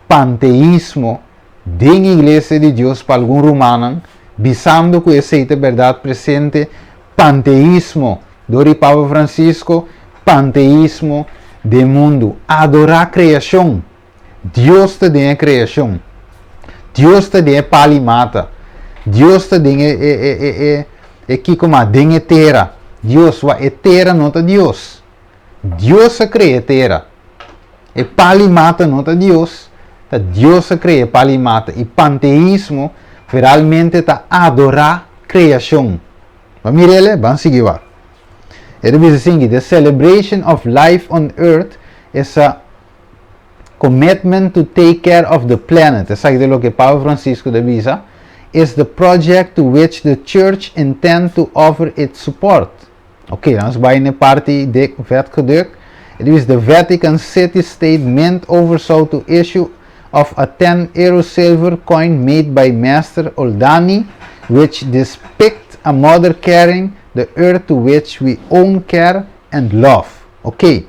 panteismo den Iglesia di Dios pa algun rumannan, bisando ku esei ta bèrdat presente, panteismo dor di Papa Francisco, panteismo den mundu, adorá kreashon. Dios ta den e kreashon. Dios ta den e pali mata. Dios ta den e e e e e e kiko mas, den e tera. Dios, wak e tera no ta Dios. Dios a krea e tera. E pali mata no ta Dios, ta Dios a krea e pali mata. I panteismo veralmente ta adorá kreashon. Bo a mira el? Ban sigui wak. E ta bisa asinki, The celebration of life on earth is a commitment to take care of the planet. Esaki ta loke Papa Francisco ta bisa, is the project to which the church intend to offer its support. Ok, nos bai na e parti di vetgedruk. E ta bisa, The Vatican City State Mint oversaw to issue of a 10 euro silver coin made by Master Oldani, which depict a mother carrying the earth to which we own care and love. Ok,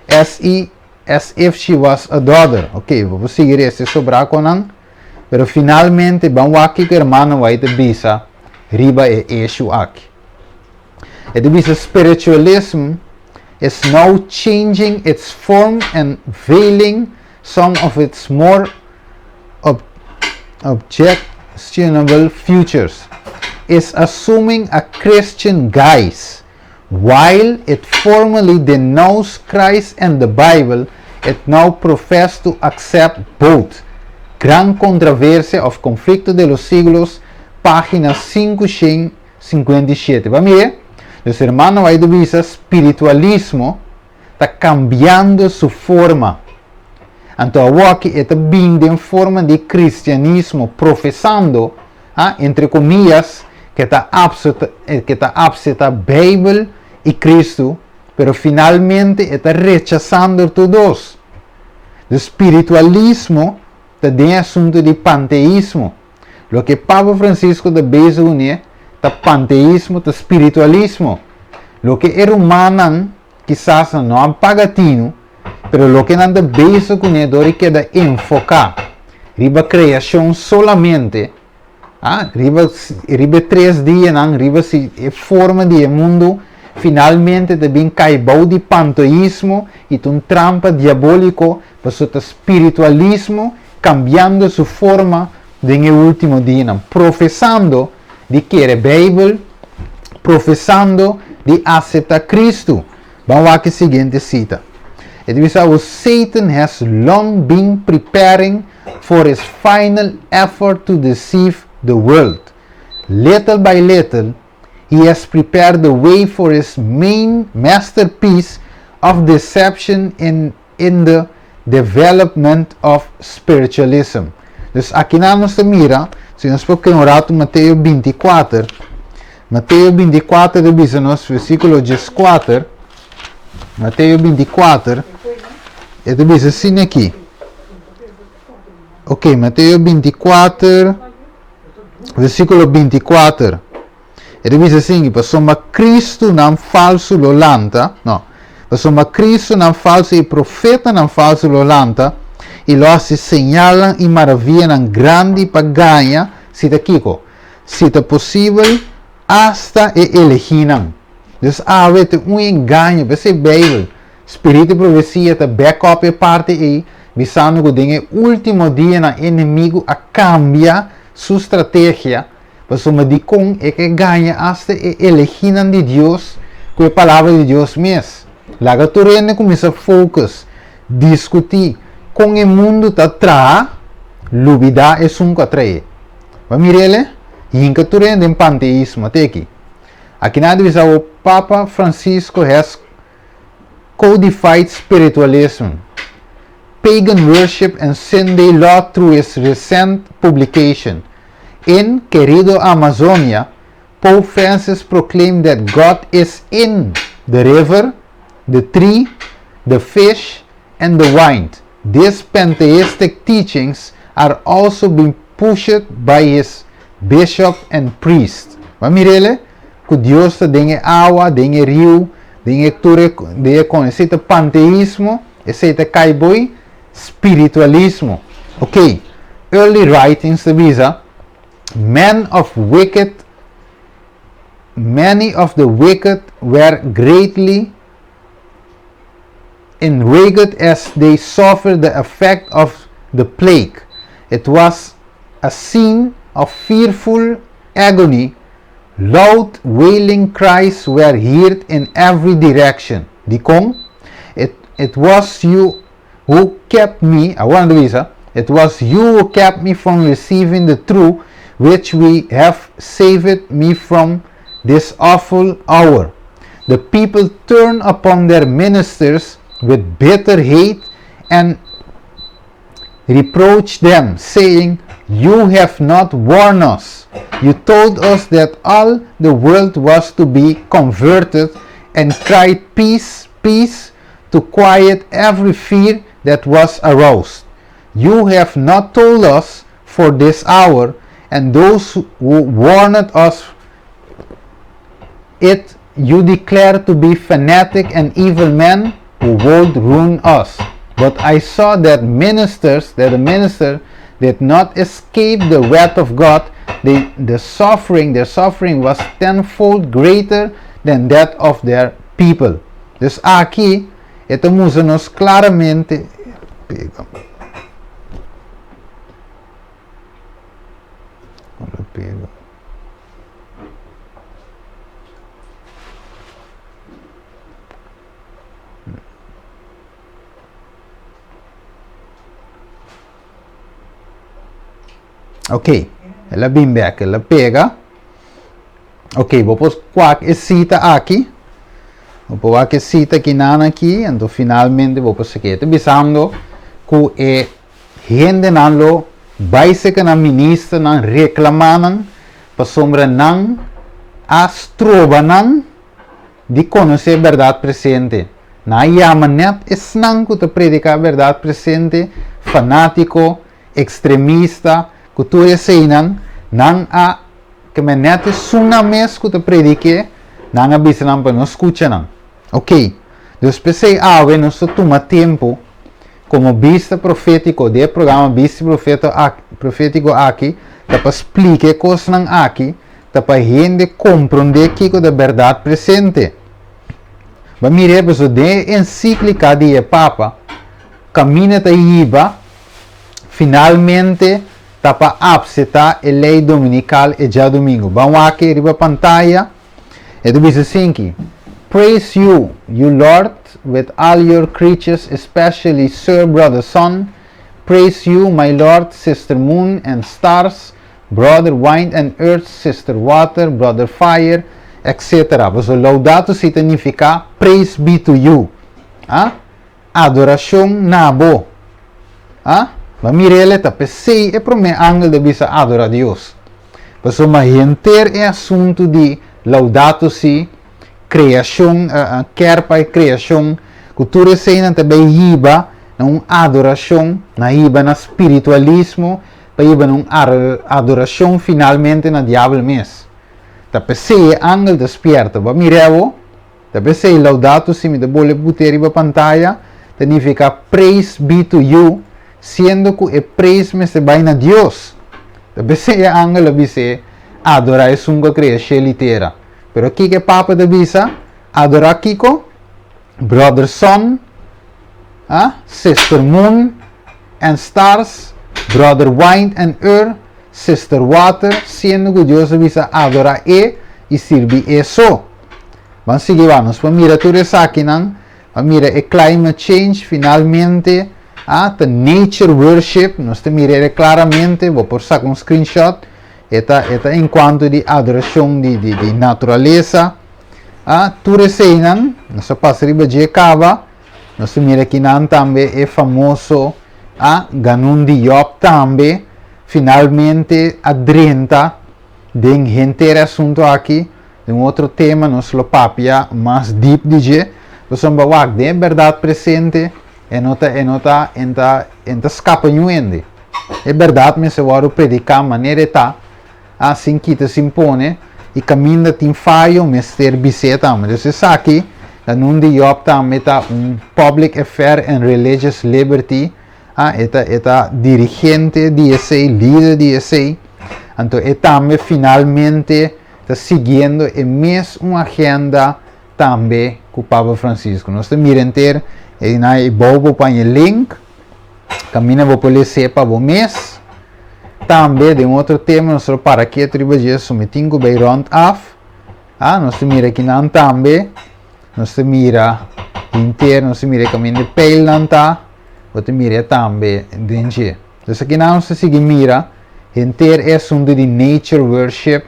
as i as if she was a daughter. Ok, bo por sigui resta e sobrá konan, pero finalmente ban wak kiko hermano White ta bisa riba e issue aki. E ta bisa spiritualism is now changing its form and veiling some of its more ob objectionable features, is assuming a Christian guise. While it formerly denounced Christ and the Bible, it now profess to accept both. Gran Controversia of Conflicto de los Siglos, página 557. Ba mire, dus hermano White ta bisa spiritualismo ta cambiando su forma. Anto awoki e ta bin den forma di cristianismo profesando, ah, entre comillas, ke ta apseta, ke ta apseta Bijbel i Cristo, pero finalmente e ta rechasando tur dos. De spiritualismo ta den e asunto di panteismo. Loke Papa Francisco ta bezig kuné ta panteismo, ta spiritualismo. Loke e rumannan kisas nan no a paga tinu, pero loke nan ta bezig kuné dor di keda enfoká riba kreashon solamente, ah, riba riba e tres dianan, riba si e forma di e mundu, finalmente ta bin kai bou di panteismo i ta un trampa diabóliko, pasobra ta spiritualismo kambiando su forma den e último dianan, profesando di kere Beibel, profesando di aseptá Kristu. Ban wak e siguiente sita. E ta bisa awo, Satan has long been preparing for his final effort to deceive the world. Little by little, he has prepared the way for his main masterpiece of deception in in the development of spiritualism. Dus akinan nos ta mira, si nos por kee un ratu Mateo 24, Mateo 24 ta bisa nos versíkulo 14, Mateo 24, e ta bisa asina aki. Ok, Mateo 24, versíkulo 24. E ta bisa asin, pasobra Kristunan falsu lo lanta, no, pasobra Kristunan falsu i profetanan falsu lo lanta, i lo hasi señalnan i maravianan grandi pa gaña, si ta kiko? Si ta posibel, asta e elegínan. Dus awe ta un engaño, p'esei Beibel, Spiritu di profesia ta back up e parti ei, bisando ku den e último dianan e enemigu a kambia su strategia, Pasobra dikon e ke gaña asta e elegínan di Dios ku e Palabra di Dios mes? Laga tur hende kuminsá focus, diskutí kon e mundu ta traha, lubidá esun ku a traé. Bo a mira el? Hinka tur hende den panteismo. Te aki. Aki nan a bisa awo Papa Francisco has. codified spiritualism, pagan worship and Sunday law through his recent publication. In Querido Amazonia, Pope Francis proclaimed that God is in the river, the tree, the fish, and the wine. These pantheistic teachings are also being pushed by his bishop and priest. Bo a mir'ele? Ku Dios ta den e awa, den e riu, den e tur e, den e kon. Esei ta panteismo, esei ta kai boi spiritualismo. Ok, early writings ta bisa, Men of wicked, many of the wicked were greatly enraged as they suffered the effect of the plague. It was a scene of fearful agony. Loud wailing cries were heard in every direction. Dikon? It, it was you who kept me, awor nan ta bisa, it was you who kept me from receiving the truth which we have saved me from this awful hour. The people turned upon their ministers with bitter hate and reproached them, saying, You have not warned us. You told us that all the world was to be converted and cried, Peace, peace, to quiet every fear that was aroused. You have not told us for this hour, and those who warned us it you declare to be fanatic and evil men who would ruin us. But I saw that ministers, that the minister did not escape the wrath of God. They, the suffering, their suffering was tenfold greater than that of their people. Dus aki e ta mustra nos claramente pega. Pega. Ok, el a bin bek, el a pega. Ok, bo por kwak e sita aki. Bo por wak e sita ki nan aki, anto finalmente bo por seke. Ta bisando ku e hendenan lo bai seka nan ministernan reklamá nan pasobra nan a stroba nan di konosé bèrdat presente. Nan a yama nèt esnan ku ta prediká bèrdat presente fanátiko, ekstremista, ku tur eseinan, nan a keme nèt esun nan mes ku ta predik'é, nan a bisa nan pa no skucha nan. Oké, dus p'esei awe nos ta tuma tempu komo bista profétiko di e programa Bista Profétiko aki ta pa splika e kosnan aki, ta pa hende komprondé kiko ta bèrdat presente. Bo a mira e pasobra den e ensíklika di e Papa, kaminda ta hiba finalmente ta pa apseptá e lei dominikal e djadumingu. Ban wak riba pantaya, e ta bisa asinki, Praise you, you Lord, with all your creatures, especially Sir Brother Sun, praise you, my Lord, Sister Moon and stars, Brother Wind and Earth, Sister Water, Brother Fire, etc. Pasobra Laudato Si ta nifiká Praise be to you. Ah? Adorashon na bo. Ah? Bo a mira el e ta p'esei e promé angel ta bisa adora Dios. Pasobra henter e asuntu di Laudato Si, kreashon, kèr pa e kreashon, ku tur eseinan ta bai hiba na un adorashon, na hiba na spiritualismo, pa hiba na un adorashon finalmente na diabel mes. Ta p'esei e angel ta spierta. Bo a mira awo? Ta p'esei Laudato Si mi ta bole put'é riba pantaya ta nifiká Praise be to you, siendo ku e praise mester bai na Dios. Ta p'esei e angel a bis'é adorá esun ku a krea shel i tera. Pero kiko e Papa ta bisa? Adorá kiko? Brother Sun, ah, Sister Moon and Stars, Brother Wind and Earth, Sister Water, siendo ku Dios a bisa adorá E i sirbi E so. Ban sigui wak, nos por mira tur esakinan, ban mira e climate change finalmente, ah, ta nature worship, nos ta mira e claramente, bo por saca un screenshot, e ta, e ta en cuanto di adoracion di, di, di naturalesa, ah, tur eseinan, nos a pasa riba dje caba. Nos ta mira akinan tambe e famoso a Ganoune Diop tambe finalmente a drenta den henter e asunto aki. Den un otro tema nos lo papia mas deep di dje. Pasobra wak den e berdad presente e no ta e no ta en ta en ta scapa niun hende. E berdad mester wordo predica manera e ta, a sin kita sin pone y caminda tin fayo mester bis'é tambe. Dus esaki Ganoune Diop tambe ta un public affair and religious liberty, a e ta e ta dirigente di esey, lider di esey, anto e tambe finalmente ta siguiendo e mes un agenda tambe cu Papa Francisco. Nos ta mira enter e na e bou bo paña link, caminda bo por lese pa bo mes. Tambe den otro tema nos lo para ketu riba dje, so mi tin cu bay rond af. Ah, nos ta mira kinan tambe, nos ta mira henter, nos ta mira e caminda e pijlnan ta, bo ta mira e tambe den dje. Dus akinan nos ta sigui mira henter e asuntu di nature worship,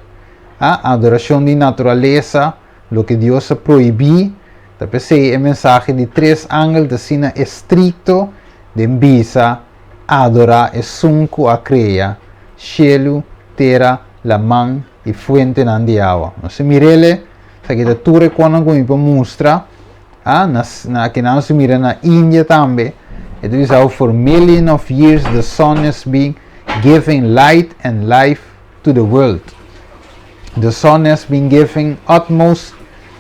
ah, adoracion di naturalesa, loke Dios a prohibí. Ta p'esei e mensahe di tres angel ta asina estricto den bisa adorá esun cu a crea shelu, tera, laman i fuentenan di awa. Nos ta mir'el, esaki ta tur e konan ku mi por mustra. Ah, na, na akinan nos ta mira na India tambe. E ta bisa how for million of years the sun has been giving light and life to the world. The sun has been giving utmost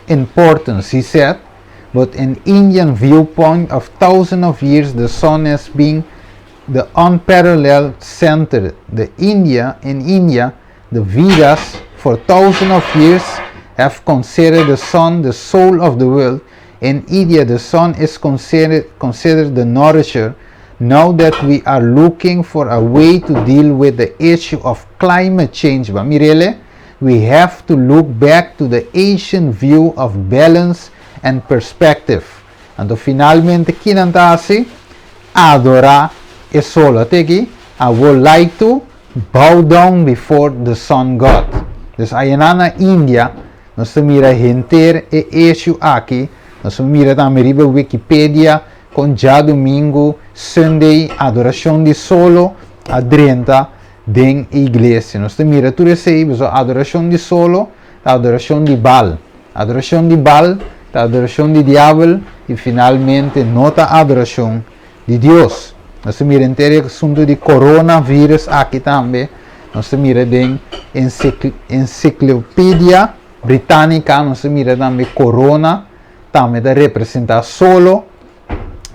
importance, he said, but in Indian viewpoint of thousands of years the sun has been the unparalleled center. The India, in India, the Vedas for thousands of years have considered the sun the soul of the world. In India, the sun is considered, considered the nourisher. Now that we are looking for a way to deal with the issue of climate change, ba mir'é, we have to look back to the ancient view of balance and perspective. Anto finalmente, kiko nan ta hasi? Adorá e solo. Te aki, I would like to bow down before the sun god. Dus einan na India, nos ta mira henter e issue aki, nos ta mira tambe riba Wikipedia, ku djadumingu, Sunday, adorashon di solo, a drenta den iglesia. Nos ta mira tur esei, adorashon di solo, adorashon di Baal. Adorashon di Baal, adorashon di diabel i finalmente no ta adorashon di Dios. Nos ta mira henter e asuntu di coronavirus aki tambe. Nos ta mira den Encyclopedia Britannica, nos ta mira tambe corona, tambe ta representá solo.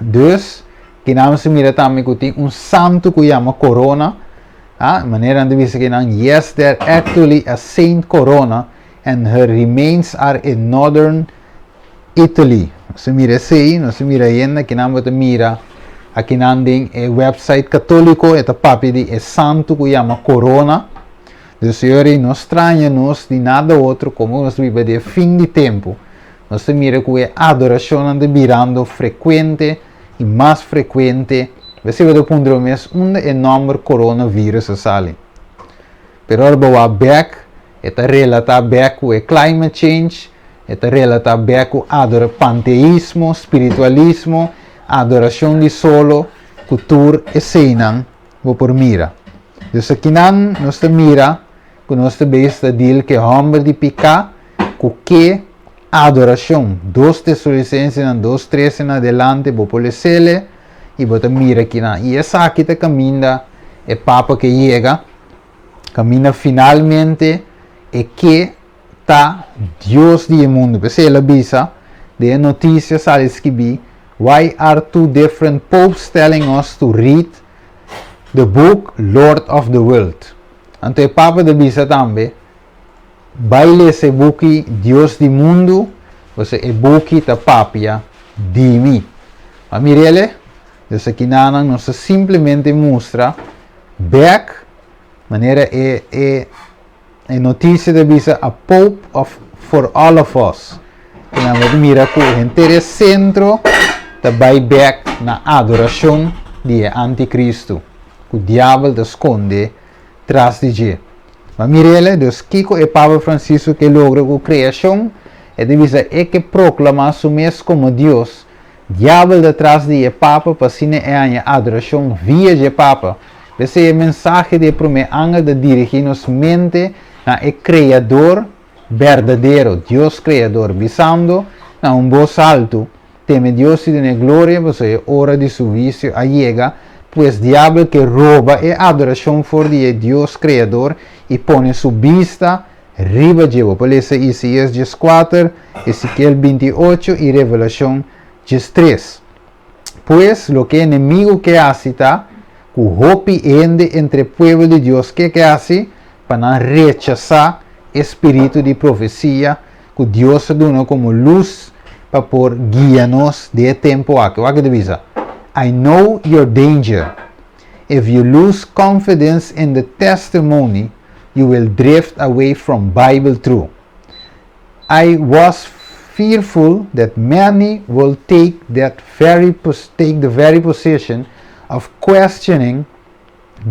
Dus, ku nos ta mira tambe ku tin un santu ku yama Corona. Ah, manera nan bisa ku nan, yes, there actually a Saint Corona and her remains are in northern Italy. Nos mira esei, nos mira ainda ku nan mira aki nan den e website katóliko, e ta papia di e santu ku yama Corona. Dus Señor, no straña nos di nada otro komo nos biba den fin di tempu. Nos mira ku e adorashon ta birando frekuente i mas frekuente. Bo ta puntra mes unda e nòmber coronavirus a sali. Pero ora back, e ta relatá back ku climate change, e ta relatá back ku adora panteismo, spiritualismo, adorashon di solo, kultura eseinan, bo por mira. Dus aki nan nos ta mira ku nos ta bes deal ku hòmber di piká, ku ke adorashon, 2 Tesalonisensenan 2:13 en adelante, bo por les'é i bo ta mira aki nan. I esaki ta kaminda e papa ke yega, kaminda finalmente e ke ta Dios di mundu. P'esei el a bisa, den notisia sali skibí, why are two different popes telling us to read the book Lord of the World? Anto e papa ta bisa tambe, bai lesa e buki Dios di mundu, pasobra e buki ta papia di mi. Ma mir'é, dus aki nan nos simplemente mustra back manera e e e notisia ta bisa a pope of for all of us. Ku nan mira ku henter sentro ta bai back na adorashon di anticristo. Ku diabel ta skonde tras di dje. Ma mir'é, dus kiko e Papa Francisco ke logra ku kreashon, e ta bisa e ke proklamá su mes komo Dios. Diabel ta tras di e papa pa asina e haña adorashon via dje papa. P'esei e mensahe di e promé angel ta dirigí nos mente na e Kreador berdadero, Dios Kreador, bisando na un bos haltu, Teme Dios i dun'é gloria, pasobra e ora di su huisio a yega. Pues Diabel ke roba e adorashon for di e Dios Kreador i pone su bista riba dje. Bo por lesa Isaías 14, Ezekiel 28 i Revelashon 13. Pues, loke e enemigu ke hasi ta ku hopi hende entre e pueblo di Dios ke ke hasi pa nan rechasá e spiritu di profesia ku Dios a duna komo lus pa por guia nos den e tempu aki. Wak e ta bisa, I know your danger. If you lose confidence in the testimony, you will drift away from Bible truth. I was fearful that many will take that very take the very position of questioning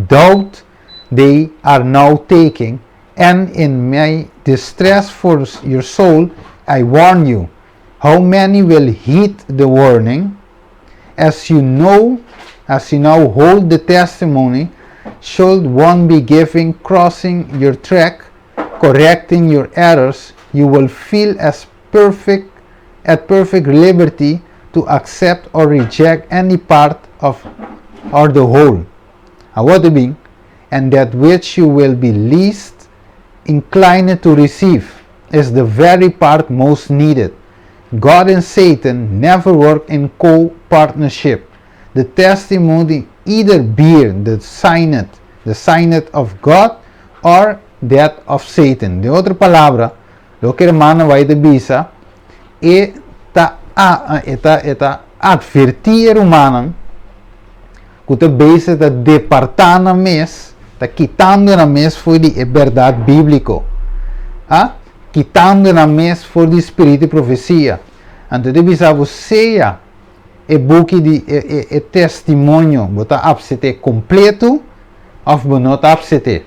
doubt they are now taking, and in my distress for your soul, I warn you. How many will heed the warning? As you know, as you now hold the testimony, should one be giving crossing your track, correcting your errors, you will feel as perfect at perfect liberty to accept or reject any part of or the whole. Awor bin, and that which you will be least inclined to receive is the very part most needed. God and Satan never work in co-partnership. The testimony either bear the signet of God or that of Satan. Den otro palabra, loke ruman White bisa, e ta a e ta atvertí rumannan ku ta base ta departá nan mes, ta kitando nan mes for di e bèrdat bíbliko. Ah? Kitando nan mes for di spiritu di profesia. Anto e ta bisa bo sea e buki di e testimonio bo ta asept'é kompleto òf bo no ta asept'é.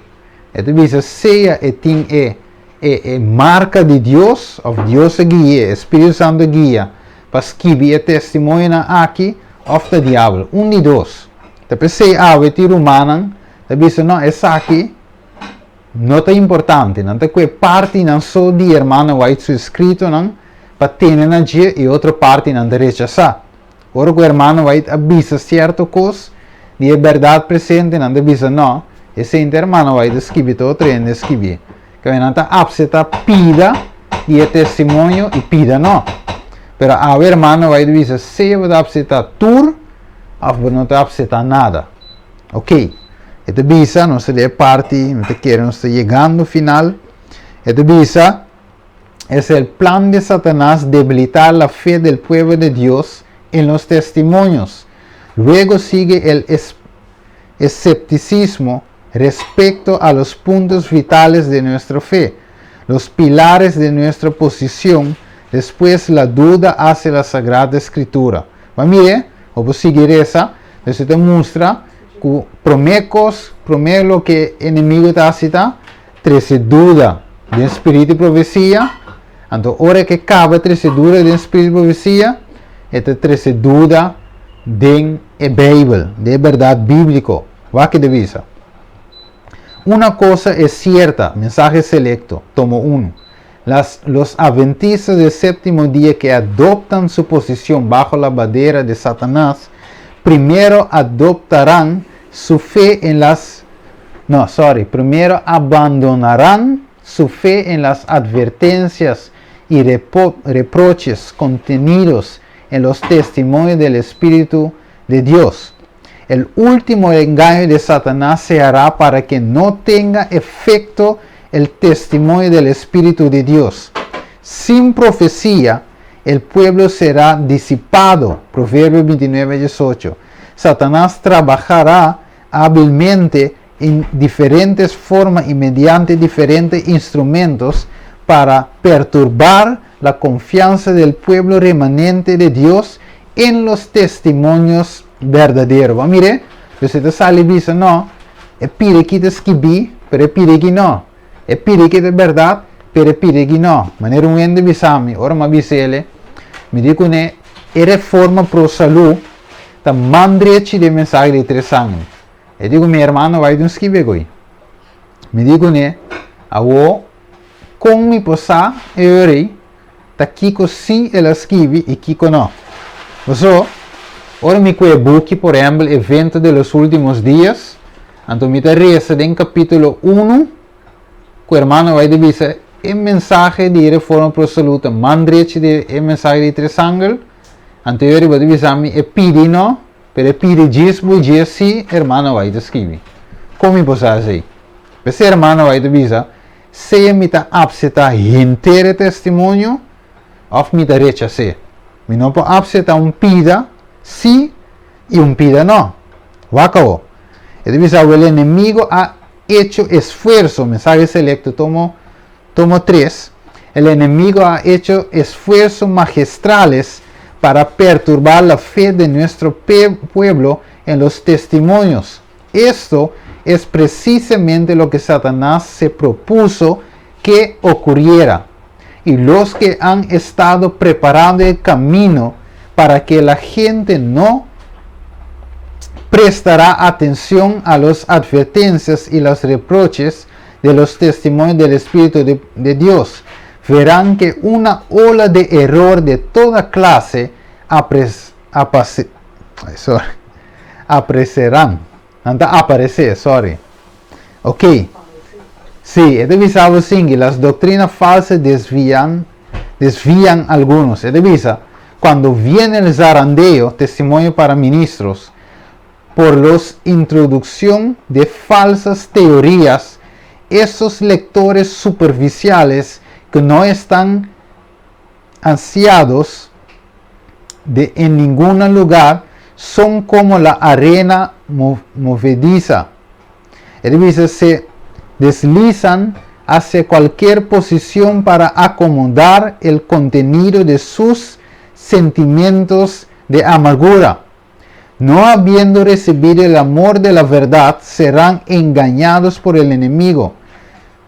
E ta bisa sea e tin e marka di Dios, òf Dios a guia, e Spiritu Santu a guia pa skibi e testimonionan aki, òf ta diabel. Un di dos. Ta p'esei awe tin rumannan ta bisa no esaki no ta importante. Nan ta kue partinan so di hermana White su eskritonan pa tene na dje i otro partinan ta rechasá. Ora ku hermana White a bisa sierto kos di e bèrdat presente, nan ta bisa no, esei ta hermana White a skibi, ta otro hende a skibi. Kaba nan ta apseptá pida di e testimonio i pida no. Pero awe hermana White a bisa sea bo ta apseptá tur òf bo no ta apseptá nada. Ok, e ta bisa, nos ta den e parti, mi ta kere nos ta yegando final. E ta bisa, Es el plan de Satanás debilitar la fe del pueblo de Dios en los testimonios. Luego sigue el escepticismo respecto a los puntos vitales de nuestra fe, los pilares de nuestra posición, después la duda hacia la Sagrada Escritura. Ma mire, o sigui resa, esei ta mustra ku promé kos, promé loke enemigu ta hasi ta trese duda den spiritu di profesia. Anto ora ku e kaba trese duda den spiritu di profesia, e ta trese duda den e Beibel, den e bèrdat bíbliko. Wak ke ta bisa. Una cosa es cierta, Mensahe Selecto, tomo 1. Las, los adventistas del séptimo día que adoptan su posición bajo la bandera de Satanás, primero adoptarán su fe en las... No, sorry, primero abandonarán su fe en las advertencias y reproches contenidos en los testimonios del Espíritu de Dios. El último engaño de Satanás se hará para que no tenga efecto el testimonio del Espíritu de Dios. Sin profecía, el pueblo será disipado. Proverbio 29, 18. Satanás trabajará hábilmente en diferentes formas y mediante diferentes instrumentos para perturbar la confianza del pueblo remanente de Dios en los testimonios verdaderos. Ba mire, bo ta sali bisa no, e pida aki ta skibi, pero e pida aki no. E pida aki ta bèrdat, pero e pida aki no. Manera un hende bisa mi, ora m'a bis'é, mi di kuné. E Reforma Pro Salú ta man drechi di e mensahe di tres angel. E di ku mi hermano White un skibi akoi. Mi di kuné, Awor, kon mi por sa e ora ei ta kiko sí el a skibi i kiko no? Paso, ora mi ku e buki, por ehèmpel, Evento de los Últimos Días, anto mi ta resa den kapítulo unu, ku hermano White a bisa e mensahe di e Reforma Pro Salú ta man drechi di e mensahe di tres angel, anto e ora ei bo ta bisa mi e pidi no, Pero e pidi djis bo dje si hermano White a skibi. Kon mi por sa esei? P'esei hermano White a bisa, Sea mi ta apseta henter e testimonio òf mi ta rechas'é. Mi no por apseta un pida sí i un pida nò. Wak awor. E ta bisa, Awel enemigo a hecho esfuerso, Mensahe Selecto, tomo Tomo 3, El enemigo ha hecho esfuerzos magistrales para perturbar la fe de nuestro pueblo en los testimonios. Esto es precisamente lo que Satanás se propuso que ocurriera. Y los que han estado preparando el camino para que la gente no prestará atención a las advertencias y los reproches de los testimonios del Espíritu de, de Dios, verán que una ola de error de toda clase apres, apase, sorry, aparecerán. Anta aparecer, sorry. Ok. Sí, e ta bisa bo singui, las doctrinas falsas desvían, desvían algunos. E ta bisa, cuando viene el zarandeo, testimonio para ministros, por los introducción de falsas teorías, esos lectores superficiales que no están ansiados de en ningún lugar son como la arena movediza. E ta bisa se deslizan hacia cualquier posición para acomodar el contenido de sus sentimientos de amargura. No habiendo recibido el amor de la verdad, serán engañados por el enemigo.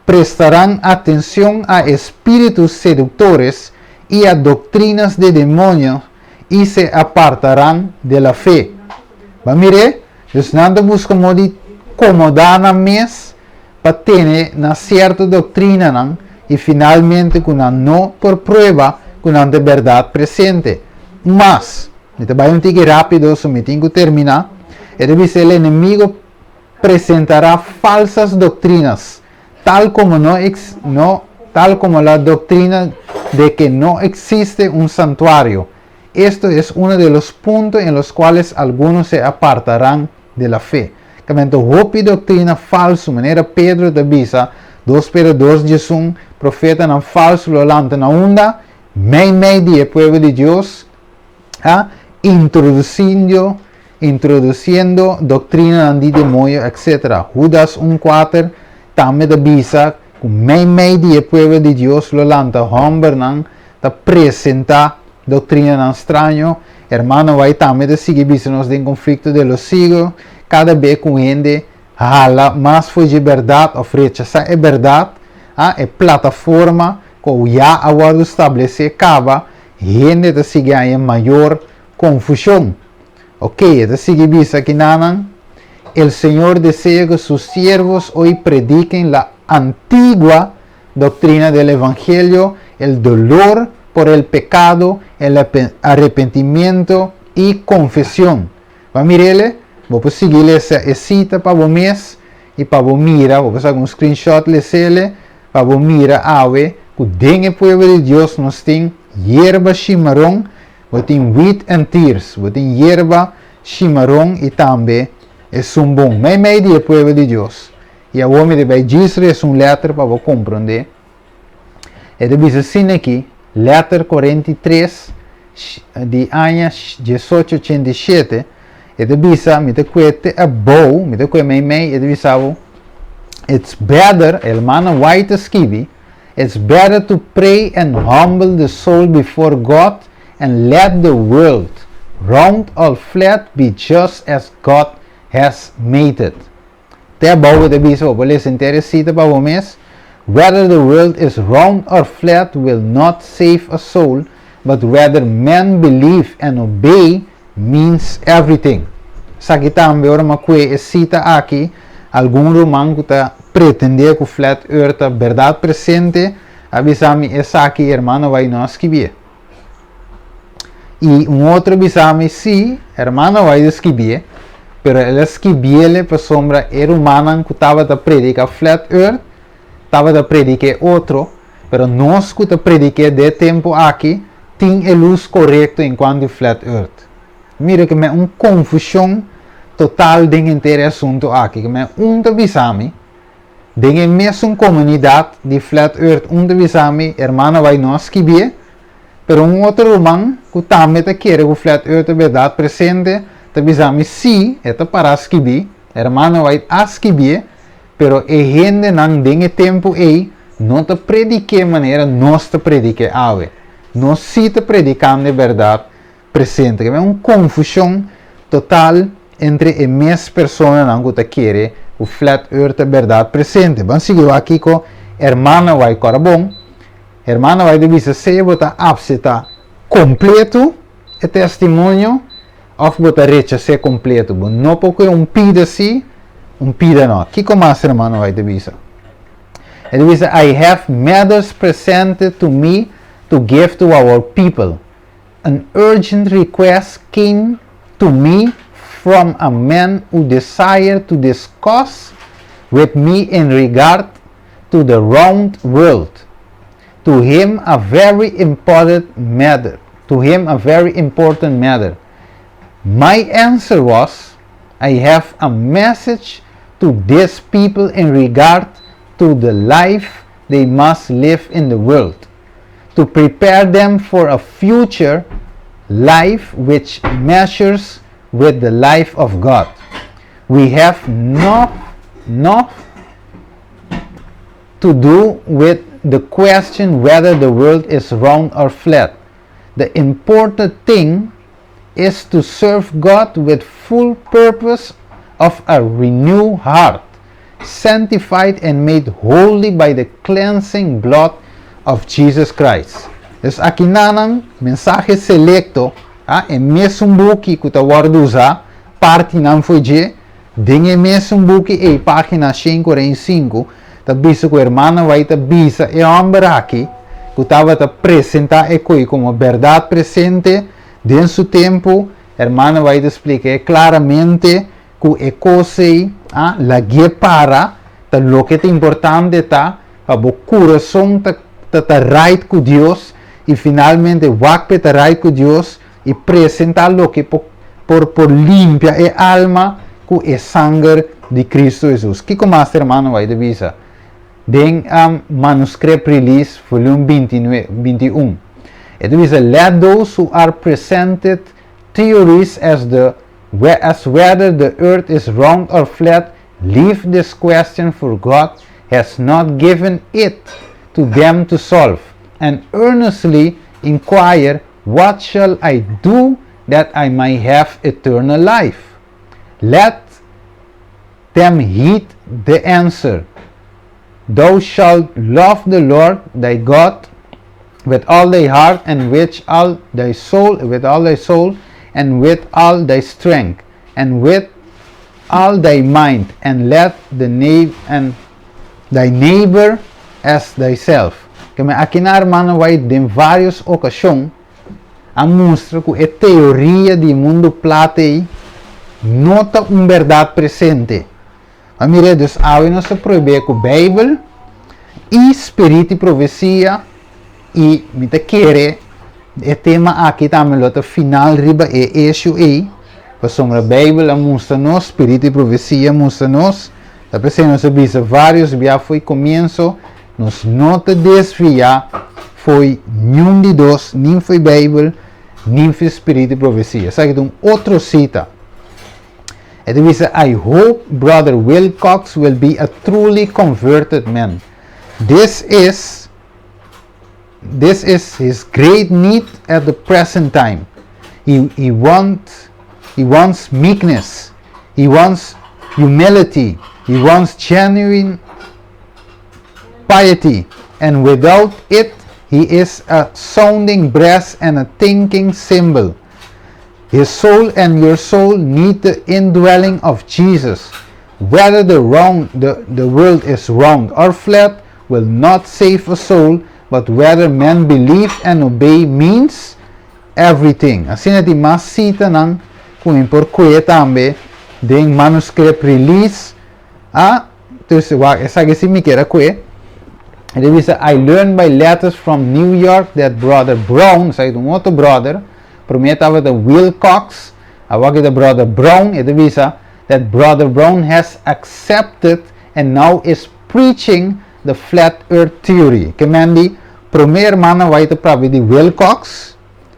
Prestarán atención a espíritus seductores y a doctrinas de demonios y se apartarán de la fe. Ba mire, dus nan ta busca modo di acomoda nan mes pa tene na cierto doctrinanan y finalmente cu nan no por prueba cu nan ta berdad presente. Mas, mi ta bay un tiki rapido so mi tin cu termina, e ta bisa el enemigo presentará falsas doctrinas, tal como no ex, no, tal como la doctrina de que no existe un santuario. Esto es uno de los puntos en los cuales algunos se apartarán de la fe. Kamento hopi doctrina falso, manera Pedro ta bisa, 2 Pedro 2 11, profetanan falso lo lanta na unda, mei mei di e pueblo di Dios, a introduciendo introduciendo doctrinanan di demoño etc. Judas 1 4 tambe ta bisa cu mei mei di e pueblo di Dios lo lanta hombernan ta presenta doctrinanan straño. Hermano White tambe ta sigui bisa nos den Conflicto de los Siglos, cada be cu hende hala mas for dje berdad of rechasa e berdad, a e plataforma cu ya a wordo stablece caba, hende ta sigui haña mayor confusion. Ok, e ta sigui bisa kinanan, El Señor desea que sus siervos hoy prediquen la antigua doctrina del Evangelio, el dolor por el pecado, el arrepentimiento y confesión. Ba mirele, bo por sigui lesa e cita pa bo mes y pa bo mira, bo por saca un screenshot lesele, pa bo mira awe cu den e pueblo di Dios nos tin yerba shimaron, bo tin wheat and tares, bo tin yerba shimaron y tambe esun bon. Mei mei di e pueblo di Dios. Y awor mi ta bay djis resa un letter pa bo comprende. E ta bisa asina aki, letter 43 di aña 1887, e ta bisa, mi ta kue te abou, mi ta kue mei mei, e ta bisa bo, It's better, hermana White a skibi, it's better to pray and humble the soul before God and let the world, round or flat, be just as God has made it. Te abou e ta bisa, bo por lesa henter e cita pa bo mes, Whether the world is round or flat will not save a soul, but whether men believe and obey means everything. Esaki tambe ora mi a kue e sita aki, algun ruman ku ta pretendé ku flat earth ta bèrdat presente a bisa mi esaki hermana White no a skibié. I un otro a bisa mi sí, hermana White a skibié, pero el a skibiéle pasobra e rumannan ku tabata prediká flat earth tabata prediká e otro. Pero nos ku ta predik'é den e tempu aki tin e lus korekto enkuanto di flat earth. Mira ke men un konfushon total den henter e asuntu aki. Ke men un ta bisa mi, den e mesun komunidat di flat earth un ta bisa mi, hermano bai no a skibié, pero un otro ruman ku tambe ta kere ku flat earth ta bèrdat presente ta bisa mi si e ta pará skibí, hermano White a skibié, Pero e hendenan den e tempu ei no ta predik'é manera nos ta predik'é awe. Nos sí ta predikando e bèrdat presente. Ke un konfushon total entre e mes personanan ku ta kere ku flat earth ta bèrdat presente. Ban sigui wak kiko Hermana White kòrda bon. Hermana White ta bisa sea bo ta apseptá kompletu e testimonio Òf bo ta rechas'é kompleto. Bo no por kohe un pida sí, un pida no. Kiko mas hermano White ta bisa? E ta bisa, I have matters presented to me to give to our people. An urgent request came to me from a man who desired to discuss with me in regard to the round world. To him a very important matter to him a very important matter. My answer was, I have a message to this people in regard to the life they must live in the world, to prepare them for a future life which measures with the life of God. We have not not to do with the question whether the world is round or flat. The important thing is to serve God with full purpose of a renewed heart, sanctified and made holy by the cleansing blood of Jesus Christ. Dus akinan mensahe selekto, ah, e mesun buki ku ta wòrdu usá, partinan for dje, Den e mesun buki ei, página 145, ta bisa ku hermana White ta bisa e hòmber aki ku tabata presentá e koi komo bèrdat presente den su tempu, hermana White ta splika e klaramente ku e kos ei a lag'é para, ta loke ta importante ta pa bo kurason ta ta right ku Dios i finalmente wak p'e ta right ku Dios i presentá loke por por por limpia e alma ku e sanger di Kristu Hesus. Kiko mas hermano White a bisa den Manuscript Release volume 21? E ta bisa, Let those who are presented theories as the as whether the earth is round or flat leave this question for God has not given it to them to solve and earnestly inquire what shall I do that I may have eternal life? Let them heed the answer. Thou shalt love the Lord thy God with all thy heart and with all thy soul, with all thy soul, and with all thy strength, and with all thy mind, and let the name and thy neighbor as thyself. Ke men akinan hermano White den vários okashon a mustra ku e teoria di mundu plat ei no ta un bèrdat presente. A mira, dus awe nos ta prohibé ku Beibel i spirit di profesia i mi ta kere e tema aki tambe lo ta final riba e issue ei, pasobra Beibel a mustra nos, spirit di profesia a mustra nos, ta p'esei nos a bisa vários bia fo'i komienso, nos no ta desviá fo'i niun di dos, nin fo'i Beibel, nin fo'i spirit di profesia. Esaki ta un otro sita. E ta bisa, I hope Brother Wilcox will be a truly converted man. This is this is his great need at the present time. He, he, want, he wants meekness. He wants humility. He wants genuine piety. And without it, He is a sounding brass and a thinking cymbal. His soul and your soul need the indwelling of Jesus. Whether the world is round or flat will not save a soul, but whether men believe and obey means everything. Asina tin mas sitanan ku mi por kue tambe den manuscript release. Ah, dus wak esaki si mi kier a kue. E ta bisa, I learned by letters from New York that Brother Brown, esaki ta un otro brother, promé tabata Wilcox, awor aki ta Brother Brown, e ta bisa, that Brother Brown has accepted and now is preaching the flat earth theory. Ke men di, promé hermana White ta papia di Wilcox,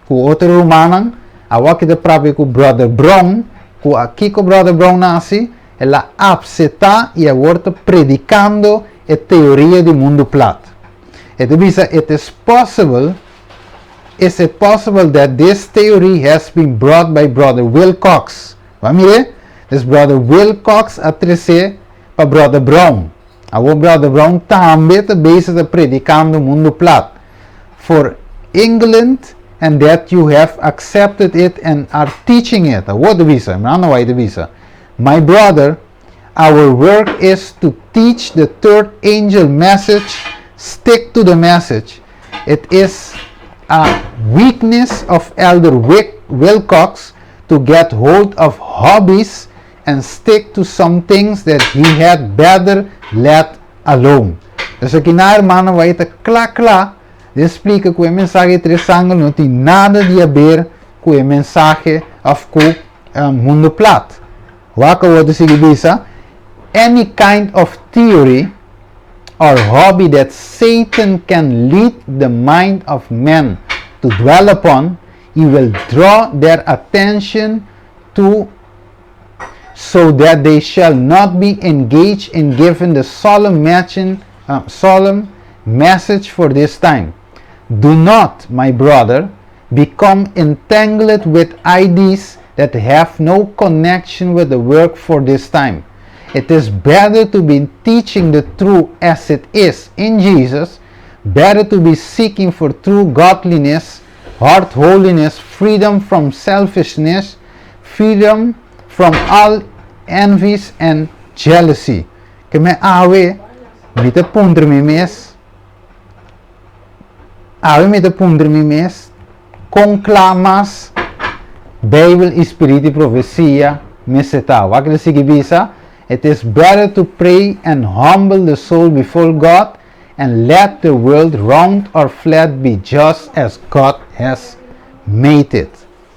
ku otro rumannan, awor aki ta papia ku Brother Brown, ku a kiko Brother Brown a hasi, el a aseptá i awor ta predikando e teoria di mundu plat. E ta bisa, Is it possible that this theory has been brought by Brother Wilcox? Ban mira, this Brother Wilcox a trese pa Brother Brown. Awor Brother Brown tambe ta bezig ta predikando mundu plat. For England and that you have accepted it and are teaching it. Awor ta bisa, hermano White ta bisa. My brother, our work is to teach the third angel message, stick to the message. It is a weakness of Elder Wick Wilcox to get hold of hobbies and stick to some things that he had better let alone. Dus aki na hermano White ta kla kla di splika ku e mensahe tres angel no tin nada di haber ku e mensahe òf ku mundu plat. Wak awor ta sigui bisa, Any kind of theory or hobby that Satan can lead the mind of men to dwell upon, he will draw their attention to so that they shall not be engaged in giving the solemn message for this time. Do not, my brother, become entangled with ideas that have no connection with the work for this time. It is better to be teaching the truth as it is in Jesus, better to be seeking for true godliness, heart holiness, freedom from selfishness, freedom from all envies and jealousy. Ke men awe, mi ta puntra mi mes, awe mi ta puntra mi mes, kon kla mas Beibel i Spiritu di Profesia mester ta. Wak e ta sigui bisa, It is better to pray and humble the soul before God and let the world round or flat be just as God has made it.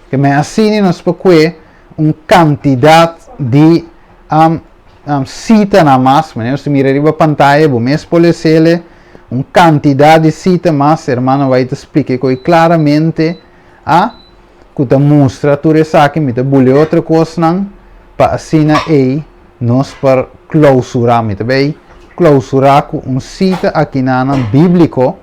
Ke men asina nos por kue un kantidat di sitanan mas, manera nos ta mira riba pantaya, bo mes por les'e, un kantidat di sita mas, hermano White ta splika e koi klaramente, a ku ta mustra tur esaki, mi ta buli otro kosnan pa asina ei nos por klousurá. Mi ta bai klousurá ku un sita akinanan bíbliko,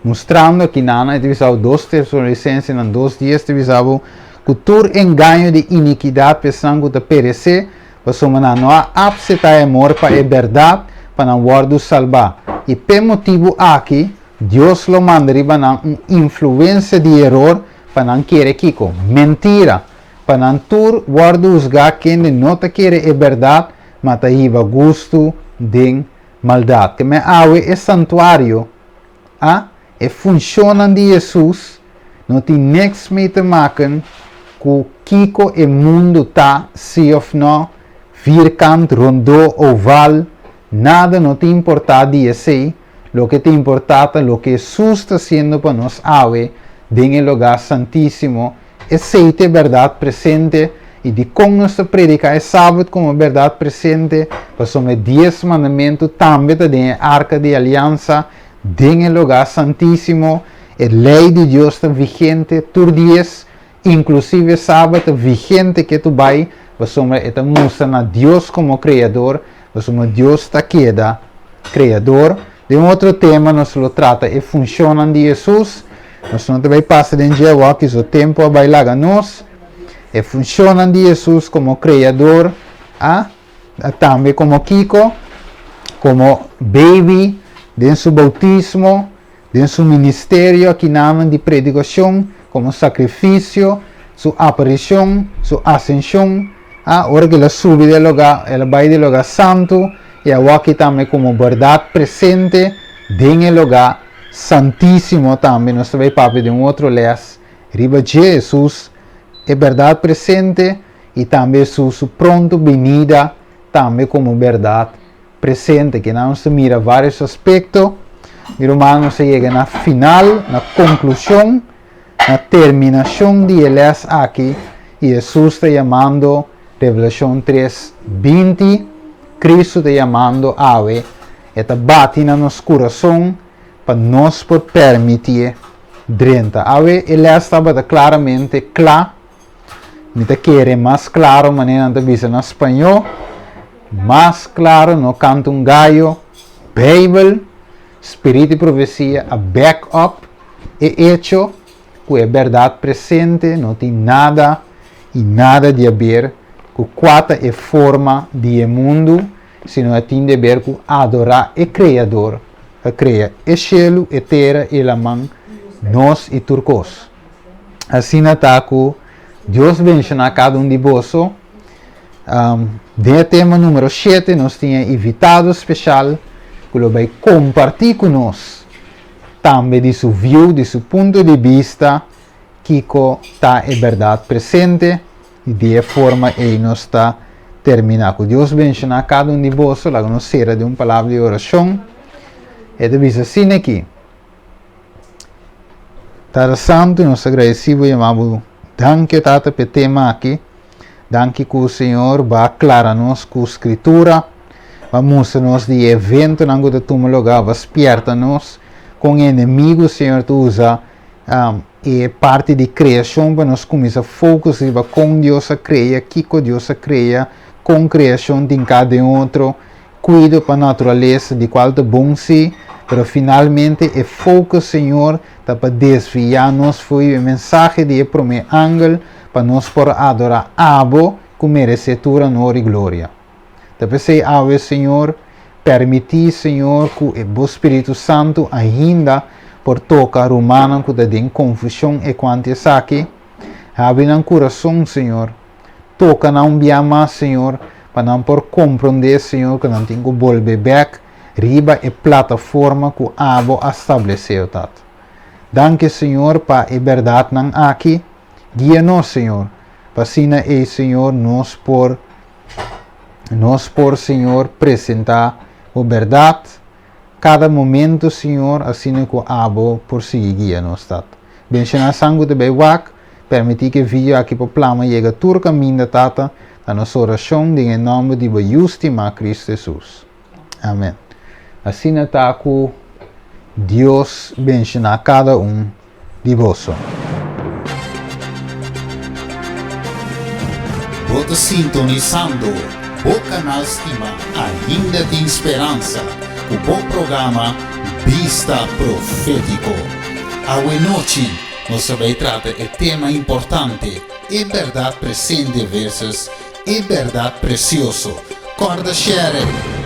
mustrando akinanan, e ta bisa bo 2 Tesalonicensenan 2:10 ta bisa bo ku tur engaño di inikidat pa esnan ku ta peresé, pasobra nan no a apseptá e amor pa e bèrdat pa nan wòrdu salbá. I p'e motibu aki, Dios lo manda riba nan un influensia di eror pa nan kere kiko? Mentira! Pa nan tur wòrdu husgá kende no ta kere e bèrdat, ma ta hiba gustu den maldat. Ke men awe e santuario, a e funshonnan di Hesus no tin niks mee te maken ku kiko e mundu ta, si òf no, vierkant, rondó, oval, nada no ta importá di esei. Loke ta importá ta loke Hesus ta hasiendo pa nos awe den e lugá santísimo. Esei ta e bèrdat presente. I dikon nos ta prediká e Sabat komo bèrdat presente? Pasobra e Dies Mandamentu tambe ta den e Arka di Aliansa, den e lugá santísimo. E lei di Dios ta vigente tur dies, inklusive Sabat ta vigente ketu bai, pasobra e ta mustra na Dios komo Kreador, pasobra Dios ta keda Kreador. Den un otro tema nos lo trata e funshonnan di Hesus. Nos no ta bai pasa den dje awor, kiso tempu a bai laga nos. E funshonnan di Hesus komo Kreador, a tambe komo kiko? Komo baby den su boutismo. Den su ministerio akinaman di predikashon komo sakrifisio, su aparishon, su asenshon, a ora ku el a subi den lugá, el a bai den lugá santu, i awaki tambe komo bèrdat presente den e lugá santísimo tambe. Nos ta bai papia den un otro lès riba dje, Hesus e bèrdat presente i tambe Hesus su pronto binida tambe komo bèrdat presente. Kinan nos ta mira varios aspekto. Mi ruman, nos a yega na final, na konklushon, na terminashon di e lès aki i Hesus ta yamando Revelashon tres, 20, Kristu ta yamando awe, E ta bati na nos kurason pa nos por permitié drenta. Awe e lès tabata klaramente kla. Mi ta kere mas klaro manera nan ta bisa na spañó, Mas klaro no kanta un gayo. Beibel, Spiritu i Profesia a back up e echo ku e bèrdat presente no tin nada i nada di haber ku kua ta e forma di e mundu, sino e tin di haber ku adorá e Kreador ku a krea e shelu, e tera, e laman, nos i tur kos. Asina ta ku Dios benshoná kada un di boso. Den e tema numero shete nos tin e invitado speshal ku lo bai kompartí ku nos tambe di su view, di su punto di bista kiko ta e bèrdat presente i di e forma ei nos ta terminá. Ku Dios benshoná kada un di boso. Laga nos sera den un palabra di orashon. E ta bisa asina aki. Tata Santu, nos ta gradeci bo yama bo danki, Tata, p'e tema aki. Danki ku Señor bo a klara nos ku Skritura, bo a mustra nos di e eventonan ku ta tuma lugá, bo a spierta nos kon e enemigu, Señor, ta usa e parti di kreashon pa nos kuminsá focus riba kon Dios a krea, kiko Dios a krea, kon kreashon tin ka den otro. Kuido pa naturalesa, di kual ta bon si, pero finalmente e focus, Señor, ta pa desviá nos fo'i e mensahe di e promé angel pa nos por adorá Abo ku meresé tur honor i gloria. Ta p'esei awe, Señor, permití, Señor, ku e Bo Spiritu Santu ainda por toka rumannan ku ta den konfushon ekuanti esaki. Habri nan kurason, Señor. Toka nan un bia mas, Señor, pa nan por komprondé, Señor, ku nan tin ku bolbe bèk riba e plataforma ku Abo a stablesé, o Tata. Danki, Señor, pa e bèrdatnan aki. Guia nos, Señor, pa asina ei, Señor, nos por, nos por, Señor, presentá Bo bèrdat kada momento, Señor, asina ku Abo por sigui guia nos, Tata. Benshoná san ku ta bai wak. Permití ku e video aki por plama yega tur kaminda, Tata, ta nos orashon den e nòmber di bo Yu stimá, Kristu Hesus. Amèn. Asina ta ku Dios benshoná kada un di boso. Bo ta sintonisando bo kanal stima Ainda Tin Speransa ku bo programa Bista Profétiko. Awe nochi Nos ta bai trata e tema importante, e bèrdat presente versus e bèrdat presioso. Kòrda share!